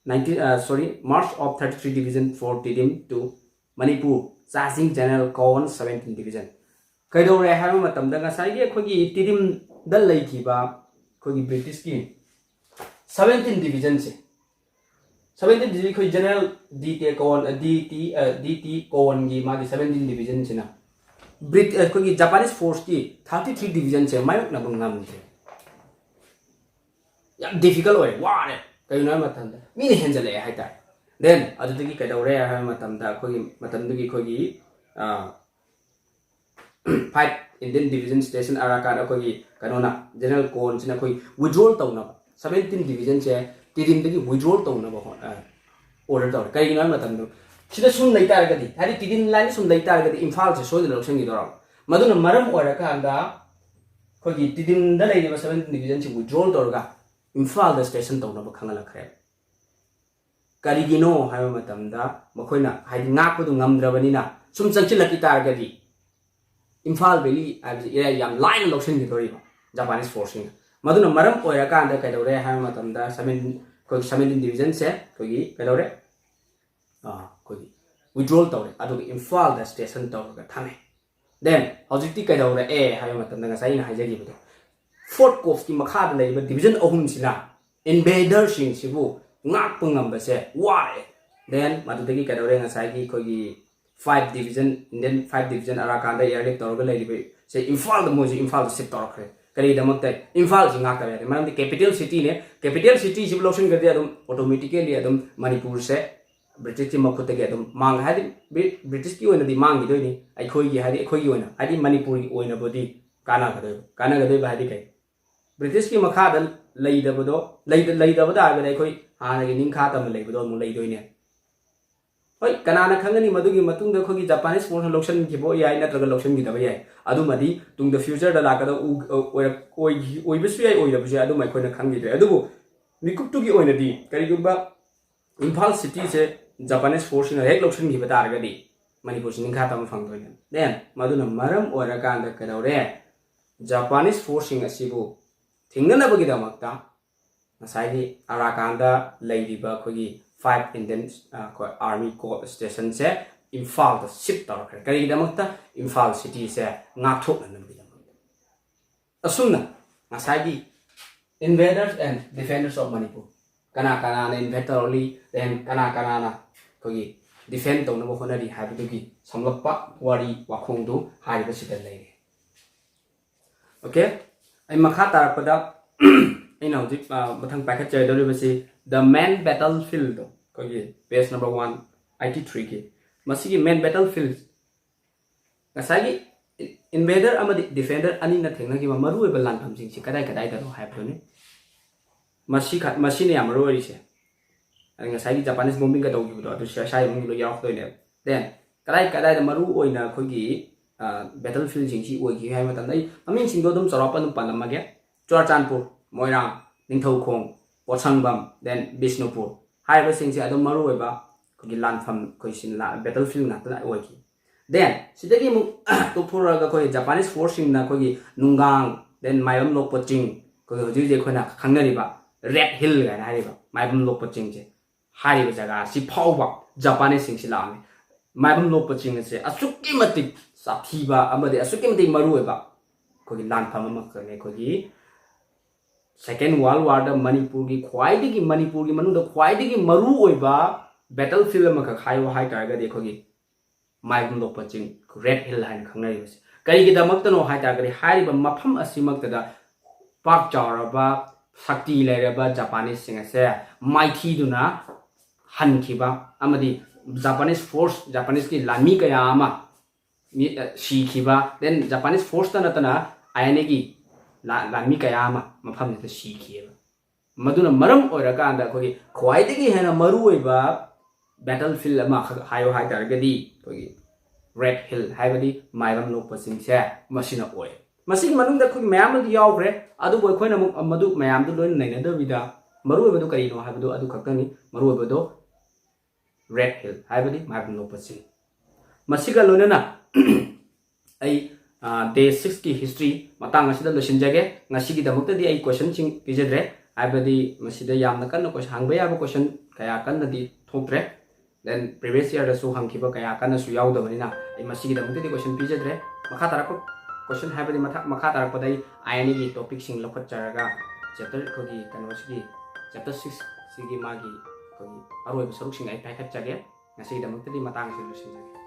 nineteen, uh, sorry, March of thirty-three Division for Tidim to Manipur, charging General Kowan seventeen Division. ꯀꯩꯗꯧꯔꯦ ꯍꯥꯏꯕ ꯃꯇꯝꯗ ꯉꯁꯥꯏꯒꯤ ꯑꯩꯈꯣꯏꯒꯤ ꯇꯤꯗꯤꯝꯗ ꯂꯩꯈꯤꯕ ꯑꯩꯈꯣꯏꯒꯤ ꯕ꯭ꯔꯤꯇꯤꯁꯀꯤ seventeen Divisionꯁꯦ, seventeen Division ꯑꯩꯈꯣꯏ General D T Kowan, D T, D T Kowanꯒꯤ ꯃꯥꯒꯤ seventeen Divisionꯁꯤꯅ ꯕ꯭ꯔꯤꯠ ꯑꯩꯈꯣꯏꯒꯤ Japanese forceꯀꯤ thirty-three Divisionꯁꯦ ꯃꯥꯌꯣꯛꯅꯕ ꯉꯝꯗ꯭ꯔꯦ꯫ ꯌꯥꯝ difficult ꯑꯣꯏꯔꯦ, ꯋꯥꯔꯦ꯫ ꯀꯩꯒꯤꯅꯣ ꯍꯥꯏꯕ ꯃꯇꯝꯗ ꯃꯤꯅ ꯍꯦꯟꯖꯜꯂꯛꯑꯦ ꯍꯥꯏꯇꯥꯔꯦ꯫ Then ꯑꯗꯨꯗꯒꯤ ꯀꯩꯗꯧꯔꯦ ꯍꯥꯏꯕ ꯃꯇꯝꯗ ꯑꯩꯈꯣꯏꯒꯤ ꯃꯇꯝꯗꯨꯒꯤ ꯑꯩꯈꯣꯏꯒꯤ five Indian Division stationed Arakan ꯑꯩꯈꯣꯏꯒꯤ ꯀꯩꯅꯣꯅ, General Kowanꯁꯤꯅ ꯑꯩꯈꯣꯏ withdraw ꯇꯧꯅꯕ, seventeen Divisionꯁꯦ ꯇꯤꯗꯤꯝꯗꯒꯤ withdraw ꯇꯧꯅꯕ ꯍꯣꯠ-, ꯑ, order ꯇꯧꯔꯦ꯫ ꯀꯩꯒꯤꯅꯣ ꯍꯥꯏꯕ ꯃꯇꯝꯗ ꯁꯤꯗ ꯁꯨꯝ ꯂꯩ ꯇꯥꯔꯒꯗꯤ, ꯍꯥꯏꯗꯤ ꯇꯤꯗꯤꯝ lineꯗ ꯁꯨꯝ ꯂꯩ ꯇꯥꯔꯒꯗꯤ ꯏꯝꯐꯥꯜꯁꯦ ꯁꯣꯏꯗꯅ ꯂꯧꯁꯤꯟꯈꯤꯗꯧꯔꯕ꯫ ꯃꯗꯨꯅ ꯃꯔꯝ ꯑꯣꯏꯔꯀꯥꯟꯗ ꯑꯩꯈꯣꯏꯒꯤ ꯇꯤꯗꯤꯝꯗ ꯂꯩꯔꯤꯕ seventeen Divisionꯁꯤ withdraw ꯇꯧꯔꯒ ꯏꯝꯐꯥꯜꯗ station ꯇꯧꯅꯕ ꯈꯪꯍꯜꯂꯛꯈ꯭ꯔꯦꯕ꯫ ꯀꯔꯤꯒꯤꯅꯣ ꯍꯥꯏꯕ ꯃꯇꯝꯗ ꯃꯈꯣꯏꯅ ꯍꯥꯏꯗꯤ ꯉꯥꯛꯄꯗꯨ ꯉꯝꯗ꯭ꯔꯕꯅꯤꯅ ꯁꯨꯝ ꯆꯪꯁꯤꯜꯂꯛꯈꯤ ꯇꯥꯔꯒꯗꯤ ꯏꯝꯐꯥꯜ Valley ꯍꯥꯏꯕꯁꯤ area ꯌꯥꯝ ꯂꯥꯏꯅ ꯂꯧꯁꯤꯟꯈꯤꯗꯣꯔꯤꯕ Japanese forceꯁꯤꯡꯅ꯫ ꯃꯗꯨꯅ ꯃꯔꯝ ꯑꯣꯏꯔꯀꯥꯟꯗ ꯀꯩꯗꯧꯔꯦ ꯍꯥꯏꯕ ꯃꯇꯝꯗ seven, ꯑꯩꯈꯣꯏꯒꯤ seventeen Divisionꯁꯦ ꯑꯩꯈꯣꯏꯒꯤ ꯀꯩꯗꯧꯔꯦ? ꯑꯥ, ꯑꯩꯈꯣꯏꯒꯤ withdraw ꯇꯧꯔꯦ, ꯑꯗꯨꯒ ꯏꯝꯐꯥꯜꯗ station ꯇꯧꯔꯒ ꯊꯝꯃꯦ꯫ Then ꯍꯧꯖꯤꯛꯇꯤ ꯀꯩꯗꯧꯔꯛꯑꯦ ꯍꯥꯏꯕ ꯃꯇꯝꯗ ꯉꯁꯥꯏ ꯑꯩꯅ ꯍꯥꯏꯖꯈꯤꯕꯗꯣ, fourth Corpsꯀꯤ ꯃꯈꯥꯗ ꯂꯩꯔꯤꯕ division ꯑꯍꯨꯝꯁꯤꯅ invaderꯁꯤꯡꯁꯤꯕꯨ ꯉꯥꯛꯄ ꯉꯝꯕꯁꯦ ꯋꯥꯔꯦ꯫ Then ꯃꯗꯨꯗꯒꯤ ꯀꯩꯗꯧꯔꯦ, ꯉꯁꯥꯏꯒꯤ ꯑꯩꯈꯣꯏꯒꯤ five Division, Indian five Division Arakanꯗ airlift ꯇꯧꯔꯒ ꯂꯩꯔꯤꯕꯁꯦ ꯏꯝꯐꯥꯜꯗ, ꯃꯣꯏꯁꯦ ꯏꯝꯐꯥꯜꯗ shift ꯇꯧꯔꯛꯈ꯭ꯔꯦ꯫ ꯀꯔꯤꯒꯤꯗꯃꯛꯇ? ꯏꯝꯐꯥꯜꯁꯤ ꯉꯥꯛꯇꯕ ꯌꯥꯗꯦ, ꯃꯔꯝꯗꯤ capital cityꯅꯦ꯫ Capital cityꯁꯤꯕꯨ ꯂꯧꯁꯤꯟꯈ꯭ꯔꯗꯤ ꯑꯗꯨꯝ automatically ꯑꯗꯨꯝ ꯃꯅꯤꯄꯨꯔꯁꯦ ꯕ꯭ꯔꯤꯇꯤꯁꯀꯤ ꯃꯈꯨꯠꯇꯒꯤ ꯑꯗꯨꯝ ꯃꯥꯡ ꯍꯥꯏꯗꯤ ꯕ꯭ꯔꯤꯇꯤꯁꯀꯤ ꯑꯣꯏꯅꯗꯤ ꯃꯥꯡꯈꯤꯗꯣꯏꯅꯤ꯫ ꯑꯩꯈꯣꯏꯒꯤ ꯍꯥꯏꯗꯤ ꯑꯩꯈꯣꯏꯒꯤ ꯑꯣꯏꯅ ꯍꯥꯏꯗꯤ ꯃꯅꯤꯄꯨꯔꯒꯤ ꯑꯣꯏꯅꯕꯨꯗꯤ ꯀꯥꯟꯅꯒꯗꯣꯏꯕ ꯀꯥꯟꯅꯒꯗꯣꯏꯕ ꯍꯥꯏꯗꯤ ꯀꯩ? ꯕ꯭ꯔꯤꯇꯤꯁꯀꯤ ꯃꯈꯥꯗ ꯂꯩꯗꯕꯗꯣ ꯂꯩꯗꯕ ꯇꯥꯔꯒꯗꯤ ꯑꯩꯈꯣꯏ ꯍꯥꯟꯅꯒꯤ ꯅꯤꯡꯈꯥ ꯇꯝꯅ ꯂꯩꯕꯗꯣ ꯑꯃꯨꯛ ꯂꯩꯗꯣꯏꯅꯦ꯫ ꯍꯣꯏ, ꯀꯅꯥꯅ ꯈꯪꯒꯅꯤ ꯃꯗꯨꯒꯤ ꯃꯇꯨꯡꯗ ꯑꯩꯈꯣꯏꯒꯤ ꯖꯄꯥꯅꯤꯁ ꯐꯣꯔꯁꯅ ꯂꯧꯁꯤꯟꯈꯤꯕ ꯌꯥꯏ ꯅꯠꯇ꯭ꯔꯒ ꯂꯧꯁꯤꯟꯈꯤꯗꯕ ꯌꯥꯏ꯫ ꯑꯗꯨꯃꯗꯤ ꯇꯨꯡꯗ ꯐ꯭ꯌꯨꯆꯔꯗ ꯂꯥꯛꯀꯗꯕ ꯑꯣꯏꯕꯁꯨ ꯌꯥꯏ, ꯑꯣꯏꯗꯕꯁꯨ ꯌꯥꯏ, ꯑꯗꯨꯕꯨ ꯃꯤꯀꯨꯞꯇꯨꯒꯤ ꯑꯣꯏꯅꯗꯤ ꯀꯔꯤꯒꯨꯝꯕ ꯏꯝꯐꯥꯜ ꯁꯤꯇꯤꯁꯦ ꯖꯄꯥꯅꯤꯁ ꯐꯣꯔꯁꯁꯤꯡꯅ ꯍꯦꯛ ꯂꯧꯁꯤꯟꯈꯤꯕ ꯇꯥꯔꯒꯗꯤ ꯃꯅꯤꯄꯨꯔꯁꯤ ꯅꯤꯡꯈꯥ ꯇꯝꯕ ꯐꯪꯗꯣꯏꯅꯦ꯫ ꯗꯦꯟ ꯃꯗꯨꯅ ꯃꯔꯝ ꯑꯣꯏꯔꯀꯥꯟꯗ ꯀꯩꯗꯧꯔꯦ? ꯖꯄꯥꯅꯤꯁ ꯐꯣꯔꯁꯁꯤꯡ ꯑꯁꯤꯕꯨ ꯊꯤꯡꯅꯅꯕꯒꯤꯗꯃꯛꯇ ꯉꯁꯥꯏꯒꯤ ꯑꯔꯥꯀꯥꯟꯗ ꯂꯩꯔꯤꯕ ꯑꯩꯈꯣꯏꯒꯤ ꯐꯥꯏꯚ ꯏꯟꯗꯤꯌꯟ ꯑꯩꯈꯣꯏ ꯑꯥꯔꯃꯤ ꯀꯣꯔꯞ ꯁ꯭ꯇꯦꯁꯟꯁꯦ ꯏꯝꯐꯥꯜꯗ ꯁꯤꯞ ꯇꯧꯔꯛꯈ꯭ꯔꯦ꯫ ꯀꯔꯤꯒꯤꯗꯃꯛꯇ? ꯏꯝꯐꯥꯜ ꯁꯤꯇꯤꯁꯦ ꯉꯥꯛꯊꯣꯛꯅꯅꯕꯒꯤꯗꯃꯛꯇ꯫ ꯑꯁꯨꯝꯅ ꯉꯁꯥꯏꯒꯤ invaders and defenders of Manipur, ꯀꯅꯥ ꯀꯅꯥꯅ ꯏꯟꯚꯦꯗ ꯇꯧꯔꯛꯂꯤ, ꯗꯦꯟ ꯀꯅꯥ ꯀꯅꯥꯅ ꯑꯩꯈꯣꯏꯒꯤ ꯗꯤꯐꯦꯟ ꯇꯧꯅꯕ ꯍꯣꯠꯅꯔꯤ ꯍꯥꯏꯕꯗꯨꯒꯤ ꯁꯝꯂꯞꯄ ꯋꯥꯔꯤ ꯋꯥꯈꯣꯡꯗꯨ ꯍꯥꯏꯔꯤꯕꯁꯤꯗ ꯂꯩꯔꯦ꯫ ꯑꯣꯀꯦ, ꯑꯩ ꯃꯈꯥ ꯇꯥꯔꯛꯄꯗ ꯑꯩꯅ ꯍꯧꯖꯤꯛ ꯃꯊꯪ ꯄꯥꯏꯈꯠꯆꯒꯗꯧꯔꯤꯕꯁꯤ the main battle fieldꯗꯣ, ꯑꯩꯈꯣꯏꯒꯤ ꯄꯦꯖ ꯅꯝꯕꯔ ꯋꯥꯟ ꯑꯩꯠꯇꯤ ꯊ꯭ꯔꯤꯒꯤ ꯃꯁꯤꯒꯤ ꯃꯦꯟ ꯕꯦꯇꯜ ꯐꯤꯜ ꯉꯁꯥꯏꯒꯤ ꯏꯟꯚꯦꯗꯔ ꯑꯃꯗꯤ ꯗꯤꯐꯦꯟꯗꯔ ꯑꯅꯤꯅ ꯊꯦꯡꯅꯈꯤꯕ ꯃꯔꯨꯑꯣꯏꯕ ꯂꯥꯟꯐꯝꯁꯤꯡꯁꯤ ꯀꯗꯥꯏ ꯀꯗꯥꯏꯗꯅꯣ ꯍꯥꯏꯕꯗꯨꯅꯤ꯫ ꯃꯁꯤ ꯈ- ꯃꯁꯤꯅ ꯌꯥꯝ ꯃꯔꯨ ꯑꯣꯏꯔꯤꯁꯦ꯫ ꯑꯗ ꯉꯁꯥꯏꯒꯤ ꯖꯄꯥꯅꯤꯁ ꯕꯣꯝꯕꯤꯡꯒ ꯇꯧꯈꯤꯕꯗꯣ ꯑꯗꯨ ꯁꯤ- ꯁ꯭ꯋꯥꯏ ꯃꯅꯨꯡꯗ ꯂꯣꯏ ꯌꯥꯎꯔꯛꯇꯣꯏꯅꯦꯕ꯫ ꯗꯦꯟ ꯀꯗꯥꯏ ꯀꯗꯥꯏꯗ ꯃꯔꯨ ꯑꯣꯏꯅ ꯑꯩꯈꯣꯏꯒꯤ ꯕꯦꯇꯜ ꯐꯤꯜꯁꯤꯡꯁꯤ ꯑꯣꯏꯈꯤ ꯍꯥꯏꯕ ꯃꯇꯝꯗ ꯑꯩ ꯃꯃꯤꯡꯁꯤꯡꯗꯣ ꯑꯗꯨꯝ ꯆꯥꯎꯔꯥꯛꯄ ꯑꯗꯨꯝ ꯄꯜꯂꯝꯃꯒꯦ꯫ ꯆꯨꯔꯥꯆꯥꯟꯄꯨꯔ, ꯃꯣꯏꯔꯥꯡ, ꯅꯤꯡꯊꯧꯈꯣꯡ, ꯄꯣꯠꯁꯪꯕꯝ, ꯗꯦꯟ ꯕꯤꯁꯅꯨꯄꯨꯔ ꯍꯥꯏꯔꯤꯕꯁꯤꯡꯁꯦ ꯑꯗꯨꯝ ꯃꯔꯨꯑꯣꯏꯕ ꯑꯩꯈꯣꯏꯒꯤ ꯂꯥꯟꯐꯝ ꯑꯩꯈꯣꯏ ꯁꯤ ꯕꯦꯇꯜ ꯐꯤꯜ ꯉꯥꯛꯇꯅ ꯑꯣꯏꯈꯤ꯫ ꯗꯦꯟ ꯁꯤꯗꯒꯤ ꯑꯃꯨꯛ ꯇꯣꯛꯊꯣꯔꯛꯑꯒ ꯑꯩꯈꯣꯏ ꯖꯄꯥꯅꯤꯁ ꯐꯣꯔꯁꯁꯤꯡꯅ ꯑꯩꯈꯣꯏꯒꯤ ꯅꯨꯡꯒꯥꯡ, ꯗꯦꯟ ꯃꯥꯏꯕꯝ ꯂꯣꯛꯄ ꯆꯤꯡ, ꯑꯩꯈꯣꯏꯒꯤ ꯍꯧꯖꯤꯛ ꯍꯧꯖꯤꯛ ꯑꯩꯈꯣꯏꯅ ꯈꯪꯅꯔꯤꯕ ꯔꯦꯠ ꯍꯤꯜ ꯍꯥꯏꯅ ꯍꯥꯏꯔꯤꯕ ꯃꯥꯏꯕꯝ ꯂꯣꯛꯄ ꯆꯤꯡꯁꯦ, ꯍꯥꯏꯔꯤꯕ ꯖꯒꯥ ꯑꯁꯤ ꯐꯥꯎꯕ ꯖꯄꯥꯅꯤꯁꯁꯤꯡꯁꯤ ꯂꯥꯛꯑꯝꯃꯤ꯫ ꯃꯥꯏꯕꯝ ꯂꯣꯛꯄ ꯆꯤꯡ ꯑꯁꯦ ꯑꯁꯨꯛꯀꯤ ꯃꯇꯤꯛ ꯁꯥꯊꯤꯕ ꯑꯃꯗꯤ ꯑꯁꯨꯛꯀꯤ ꯃꯇꯤꯛ ꯃꯔꯨꯑꯣꯏꯕ ꯑꯩꯈꯣꯏꯒꯤ ꯂꯥꯟꯐꯝ ꯑꯃꯈꯛꯅꯤ꯫ ꯑꯩꯈꯣꯏꯒꯤ ꯁꯦꯀꯦꯟ ꯋꯥꯔꯜ ꯋꯥꯔꯗ ꯃꯅꯤꯄꯨꯔꯒꯤ ꯈ꯭ꯋꯥꯏꯗꯒꯤ ꯃꯅꯤꯄꯨꯔꯒꯤ ꯃꯅꯨꯡꯗ ꯈ꯭ꯋꯥꯏꯗꯒꯤ ꯃꯔꯨꯑꯣꯏꯕ ꯕꯦꯇꯜ ꯐꯤꯜ ꯑꯃꯈꯛ ꯍꯥꯏꯌꯨ ꯍꯥꯏ ꯇꯥꯔꯒꯗꯤ ꯑꯩꯈꯣꯏꯒꯤ ꯃꯥꯏꯕꯝ ꯂꯣꯛꯄ ꯆꯤꯡ, ꯔꯦꯠ ꯍꯤꯜ ꯍꯥꯏꯅ ꯈꯪꯅꯔꯤꯕꯁꯦ꯫ ꯀꯔꯤꯒꯤꯗꯃꯛꯇꯅꯣ ꯍꯥꯏ ꯇꯥꯔꯒꯗꯤ ꯍꯥꯏꯔꯤꯕ ꯃꯐꯝ ꯑꯁꯤꯃꯛꯇꯗ ꯄꯥꯛ ꯆꯥꯎꯔꯕ ꯁꯛꯇꯤ ꯂꯩꯔꯕ ꯖꯄꯥꯅꯤꯁꯁꯤꯡ ꯑꯁꯦ ꯃꯥꯏꯊꯤꯗꯨꯅ ꯍꯟꯈꯤꯕ ꯑꯃꯗꯤ Japanese force, Japaneseꯀꯤ ꯂꯥꯟꯃꯤ ꯀꯌꯥ ꯑꯃ ꯃꯤ, ꯑ, ꯁꯤꯈꯤꯕ, then Japanese forceꯇ ꯅꯠꯇꯅ ꯑꯥꯏ ꯑꯦꯟ ꯑꯦꯒꯤ ꯂꯥ-, ꯂꯥꯟꯃꯤ ꯀꯌꯥ ꯑꯃ ꯃꯐꯝꯁꯤꯗ ꯁꯤꯈꯤꯑꯕ꯫ ꯃꯗꯨꯅ ꯃꯔꯝ ꯑꯣꯏꯔꯀꯥꯟꯗ ꯑꯩꯈꯣꯏꯒꯤ ꯈ꯭ꯋꯥꯏꯗꯒꯤ ꯍꯦꯟꯅ ꯃꯔꯨꯑꯣꯏꯕ battle field ꯑꯃꯈꯛ ꯍꯥꯏꯌꯣ ꯍꯥꯏ ꯇꯥꯔꯒꯗꯤ ꯑꯩꯈꯣꯏꯒꯤ Red Hill, ꯍꯥꯏꯕꯗꯤ ꯃꯥꯏꯕꯝ ꯂꯣꯛꯄ ꯆꯤꯡꯁꯦ ꯃꯁꯤꯅ ꯑꯣꯏ꯫ ꯃꯁꯤꯒꯤ ꯃꯅꯨꯡꯗ ꯑꯩꯈꯣꯏꯒꯤ ꯃꯌꯥꯝ ꯑꯃꯗꯤ ꯌꯥꯎꯈ꯭ꯔꯦ, ꯑꯗꯨꯕꯨ ꯑꯩꯈꯣꯏꯅ ꯑꯃꯨꯛ ꯃꯗꯨ ꯃꯌꯥꯝꯗꯨ ꯂꯣꯏꯅ ꯅꯩꯅꯗꯕꯤꯗ ꯃꯔꯨꯑꯣꯏꯕꯗꯨ ꯀꯔꯤꯅꯣ ꯍꯥꯏꯕꯗꯨ ꯑꯗꯨ ꯈꯛꯇꯅꯤ꯫ ꯃꯔꯨꯑꯣꯏꯕꯗꯣ Red Hill, ꯍꯥꯏꯕꯗꯤ ꯃꯥꯏꯕꯝ ꯂꯣꯛꯄ ꯆꯤꯡ꯫ ꯃꯁꯤꯒ ꯂꯣꯏꯅꯅ ꯑꯩ, ꯑ, day sixꯀꯤ history ꯃꯇꯥꯡ ꯑꯁꯤꯗ ꯂꯣꯏꯁꯤꯟꯖꯒꯦ꯫ ꯉꯁꯤꯒꯤꯗꯃꯛꯇꯗꯤ ꯑꯩ questionꯁꯤꯡ ꯄꯤꯖꯗ꯭ꯔꯦ, ꯍꯥꯏꯕꯗꯤ ꯃꯁꯤꯗ ꯌꯥꯝꯅ ꯀꯟꯅ question, ꯍꯪꯕ ꯌꯥꯕ question ꯀꯌꯥ ꯀꯟꯅꯗꯤ ꯊꯣꯛꯇ꯭ꯔꯦ꯫ Then previous yearꯗꯁꯨ ꯍꯪꯈꯤꯕ ꯀꯌꯥ ꯀꯟꯅꯁꯨ ꯌꯥꯎꯗꯕꯅꯤꯅ ꯑꯩ ꯃꯁꯤꯒꯤꯗꯃꯛꯇꯗꯤ question ꯄꯤꯖꯗ꯭ꯔꯦ꯫ ꯃꯈꯥ ꯇꯥꯔꯛꯄ question, ꯍꯥꯏꯕꯗꯤ ꯃꯊꯛ, ꯃꯈꯥ ꯇꯥꯔꯛꯄꯗ ꯑꯩ ꯑꯥꯏ ꯑꯦꯟ ꯑꯦꯒꯤ topicꯁꯤꯡ ꯂꯧꯈꯠꯆꯔꯒ chapter, ꯑꯩꯈꯣꯏꯒꯤ ꯀꯩꯅꯣꯁꯤꯒꯤ chapter sixꯁꯤꯒꯤ ꯃꯥꯒꯤ ꯑꯩꯈꯣꯏꯒꯤ ꯑꯔꯣꯏꯕ ꯁꯔꯨꯛꯁꯤꯡ ꯑꯩ ꯄꯥꯏꯈꯠꯆꯒꯦ꯫ ꯉꯁꯤꯒꯤꯗꯃꯛꯇꯗꯤ ꯃꯇꯥꯡ ꯑꯁꯤꯗ ꯂꯣꯏꯁꯤꯟꯖꯒꯦ꯫